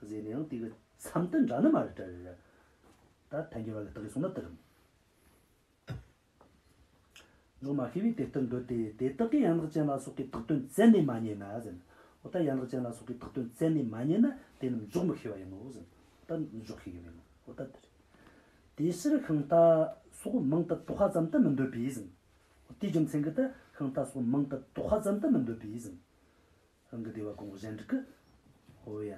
གི་ཟེར་ནས་ཡང་དེ་གི་མཚམས་དེ་འདྲ་ནི་མ་རེད་དྲ་རེད། ད་ཐལ་འགྱུར་བ་གི་རྟགས་ཡིན་སོང་ན་དེ་རེད། འཇོག་མ་ཤེས་པས་དེ་ལྟར་འདོད་དེ། དེ་དག་གིས་ཡན་ལག་ཅན་ལ་སོགས་ཀྱི་བཏགས་དོན་བཙལ་ནས་མ་རྙེད་ན་ཟེར། འོ་ད་ཡན་ལག་ཅན་ལ་སོགས་ཀྱི་བཏགས་དོན་བཙལ་ནས་མ་རྙེད་ན་དེ་རྣམས་འཇོག་མི་ཤེས་པ་ཡིན་ནོ་ཟེར། ད་འཇོག་ཤེས་ཀྱི་མེད་ནོ། འོ་ད་དེ་རེད། དེའི་ཕྱིར་ཤིང་རྟ་སོགས་མིང་དུ་བཏགས་པ་ཙམ་དུ་མི་འདོད་པས་ཟེར། འོ་དེའི་རྒྱུ་མཚན་གྱིས་ད་ཤིང་རྟ་སོགས་མིང་དུ་བཏགས་པ་ཙམ་དུ་མི་འདོད་པས་ཟེར། རང་གི་སྡེ་པ་གོང་འོག་གཞན་དྲུག་གི། འོ་ཡ།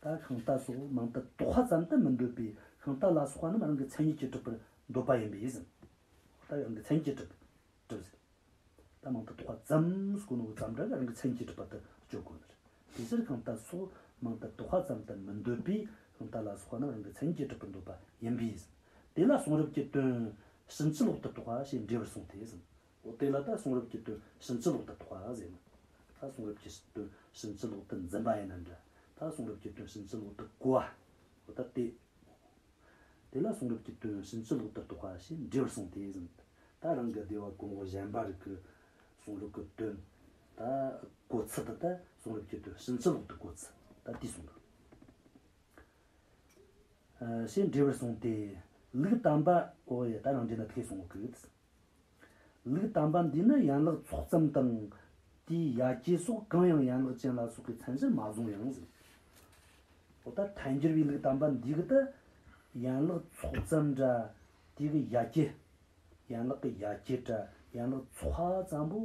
ད་ཤིང་རྟ་སོགས་མིང་དུ་བཏགས་པ་ཙམ་དུ་མི་འདོད་པས། ཤིང་རྟ་ལ་སོགས་པ་རྣམས་རང་གི་མཚན་ཉིད་ཀྱིས་གྲུབ་པར་འདོད་པ་ཡིན་པས་ཟེར། ད་རང་གི་མཚན་ཉིད་ཀྱིས་གྲུབ་གྲུབ་ཟེར། ད་མིང་དུ་བཏགས་པ་ཙམ་ཟེར་གོ་ནོ་ཙམ་འདྲ་གི་རང་གི་མཚན་ཉིད་ཀྱིས་གྲུབ་པ་དེ་གཅོད་དགོས་ནི་རེད། དེ་ཕྱིར་ཤིང་རྟ་སོགས་མིང་དུ་བཏགས་པ་ཙམ་དུ་མི་འདོད་པས། ཤིང་རྟ་ལ་སོགས་པ་རྣམས་རང་གི་མཚན་ཉིད་ཀྱིས་གྲུབ་པར་འདོད་པ་ཡིན་པས་ཟེར། དེ་ལ་གསུང་རབ་ཀྱི་དོན་ཕྱིན་ཅི་ལོག་ཏུ་རྟོགས་པ་ཞེས་འགྲེལ་པར་གསུངས་ཏེ་ཟེར། འོ་དེ་ལ་ད་གསུང་རབ་ཀྱི་དོན་ཕྱིན་ཅི་ལོག་ཏུ་རྟོགས་པ་ཟེར་ན། ད་གསུང་རབ་ཀྱི་དོན་ཕྱིན་ཅི་ལོག་ཏུ་འཛིན་པ་ཡིན་ན་འདྲ། ད་གསུང་རབ་ཀྱི་དོན་ཕྱིན་ཅི་ལོག་ཏུ་གོ་བ། འོ་ད་དེ། དེ་ལ་གསུང་རབ་ཀྱི་དོན་ཕྱིན་ཅི་ལོག་ཏུ་རྟོགས་པ་ཞེས་འགྲེལ་པར་གསུངས་ཏེ་ཟེར། ད་རང་གི་སྡེ་པ་གོང་འོག་གཞན་པ་རིགས་ཀྱི་གསུང་རབ་ཀྱི་དོན་ད་གོ་ཚུལ་དེ་ད་གསུང་རབ་ཀྱི་དོན་ཕྱིན་ཅི་ལོག་ཏུ་གོ་ཚུལ་ད་དེ་གསུང་རབ། ཨ། ཞེས་འགྲེལ་པར་གསུངས་ཏེ། ལུགས་དམ་པ། འོ་ཡ། ད་རང་འགྲེལ་ན་ཐེ་གསུང་གི། ལུགས་དམ་པ་འདིས་ནི་ཡན་ལག་ཚོགས་ཙམ་དང་། དེའི་ཡ་གྱལ་སོགས་གང་ཡང་ཡན་ལག་ཅན་ལ་སོགས་པའི་མཚན་གཞིར་མ་བཟུང་ཡང་ཟེར། འོ་ད་ཐལ་འགྱུར་བའི་ལུགས་དམ་པ་འདི་གི་ད་ཡན་ལག་ཚོགས་ཙམ་འདྲ། དེ་གི་ཡ་གྱལ། ཡན་ལག་གི་ཡ་གྱལ་འདྲ། ཡན་ལག་ཚོགས་པ་ཙམ་པོ།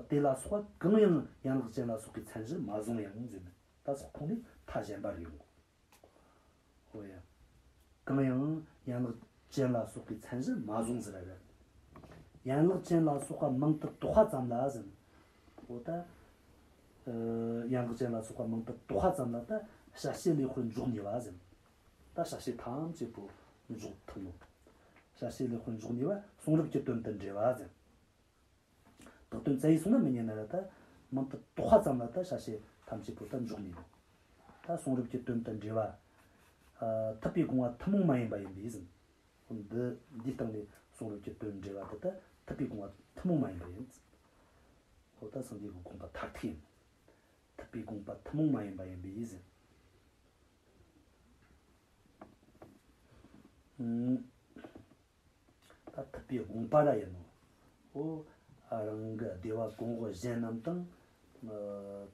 དེ་ལ་སོགས་པ་གང་ཡང་ཡན་ལག་ཅན་ལ་སོགས་པའི་མཚན་གཞིར་མ་བཟུང་ཡང་ཟེར་ནས། ད་སོགས་ཁོངས་ནས་མཐའ་གཞན་པར་ཡོང་གོ། འོ་ཡ། གང་ཡང་ཡན་ལག་ཅན་ལ་སོགས་པའི་མཚན་གཞིར་མ་བཟུང་ཟེར་ར། ཡན་ལག་ཅན་ལ་སོགས་པ་མིང་དུ་བཏགས་པ་ཙམ་ལ་ཟེར། འོ་ད། ཨ། ཡན་ལག་ཅན་ལ་སོགས་པ་མིང་དུ་བཏགས་པ་ཙམ་ལ་ད་བྱ་བྱེད་ལས་དཔེར་འཇོག་ནུས་པ་ཟེར། ད་བྱ་བྱེད་ཐམས་ཅད་པོ་འཇོག་ཐུབ་ནོ། བྱ་བྱེད་ལས་དཔེར་འཇོག་ནུས་པ་གསུང་རབ་ཀྱི་དོན་དུ་འགྲེལ་བ་ཟེར། བཏགས་དོན་བཙལ་ཡས་སོང་ན་མི་རྙེད་ན་ར། ད་མིང་དུ་བཏགས་པ་ཙམ་ལ་ད་བྱ་བྱེད་ཐམས་ཅད་པོ་ད་འཇོག་ནུས་ནོ། ད་གསུང་རབ་ཀྱི་དོན་དུ་འགྲེལ་བ། ཨ། ཐུབ་པའི་དགོངས་པ་ཐུན་མོང་མ་ཡིན་པ་ཡིན་པས་ཟེར། འདི་འདིའི་སྟེང་ནས་གསུང་རབ་ཀྱི་དོན་འགྲེལ་བ་དེ་ད་ཐུབ་པའི་དགོངས་པ་ཐུན་མོང་མ་ཡིན་པ་ཡིན། འོ་ད་སངས་རྒྱས་ཀྱི་དགོངས་པ་མཐར་ཐུག་ཡིན། ཐུབ་པའི་དགོངས་པ་ཐུན་མོང་མ་ཡིན་པ་ཡིན་པས་ཟེར། ཨུམ། ད་ཐུབ་པའི་དགོངས་པ་ར་ཡིན་ནོ། འོ། ཨ། རང་གི་སྡེ་པ་གོང་འོག་གཞན་རྣམས་དང་། ཨ།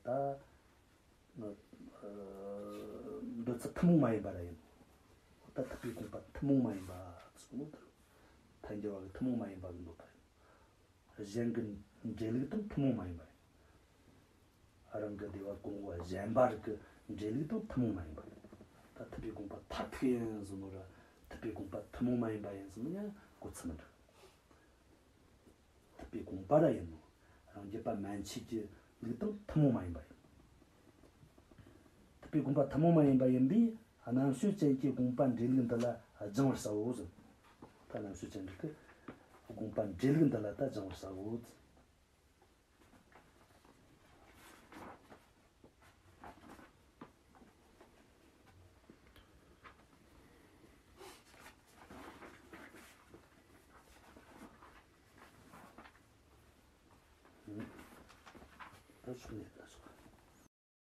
ད། ཨ། འདོད་ཚུལ་ཐུན་མོང་མ་ཡིན་པ་ར་ཡིན་ནོ། འོ་ད་ཐུབ་པའི་དགོངས་པ་ཐུན་མོང་མ་ཡིན་པ་ཟེར་ནོ། ཐལ་འགྱུར་བ་གི་ཐུན་མོང་མ་ཡིན་པ་གི་འདོད་པ་ཡིན་ནོ། གཞན་གྱི་ འབྲས་ལུགས་དང་ཐུན་མོང་མ་ཡིན་པ་རེད། རང་གི་སྡེ་པ་གོང་འོག་གཞན་པ་རིགས་ཀྱི་འབྲས་ལུགས་དང་ཐུན་མོང་མ་ཡིན་པ་རེད། ད་ཐུབ་པའི་དགོངས་པ་མཐར་ཐུག་ཡིན་ཟེར་ནོ་ར། ཐུབ་པའི་དགོངས་པ་ཐུན་མོང་མ་ཡིན་པ་ཡིན་ཟེར་ནོ་ཡང་གོ་ཚུལ་མི་འདྲ། ཐུབ་པའི་དགོངས་པ་ར་ཡིན་ནོ། རང་རྒྱུད་པ་མན་ཆད་ཀྱི་ལུགས་དང་ཐུན་མོང་མ་ཡིན་པ་ཡིན། ཐུབ་པའི་དགོངས་པ་ཐུན་མོང་མ་ཡིན་པ་ཡིན་པས་རྣམ་དཔྱོད་ཅན་གྱི་དགོངས་པ་འབྲས་ལུགས་འདི་ལ་སྦྱང་བར་བྱའོ་ཟེར། ད་རྣམ་དཔྱོད་ཅན་གྱི་དགོངས་པ་འབྲས་ལུགས་འདི་ལ་ད་སྦྱང་བར་བྱའོ་ཟེར། ད་ཆོག་ནས་ད་ཆོག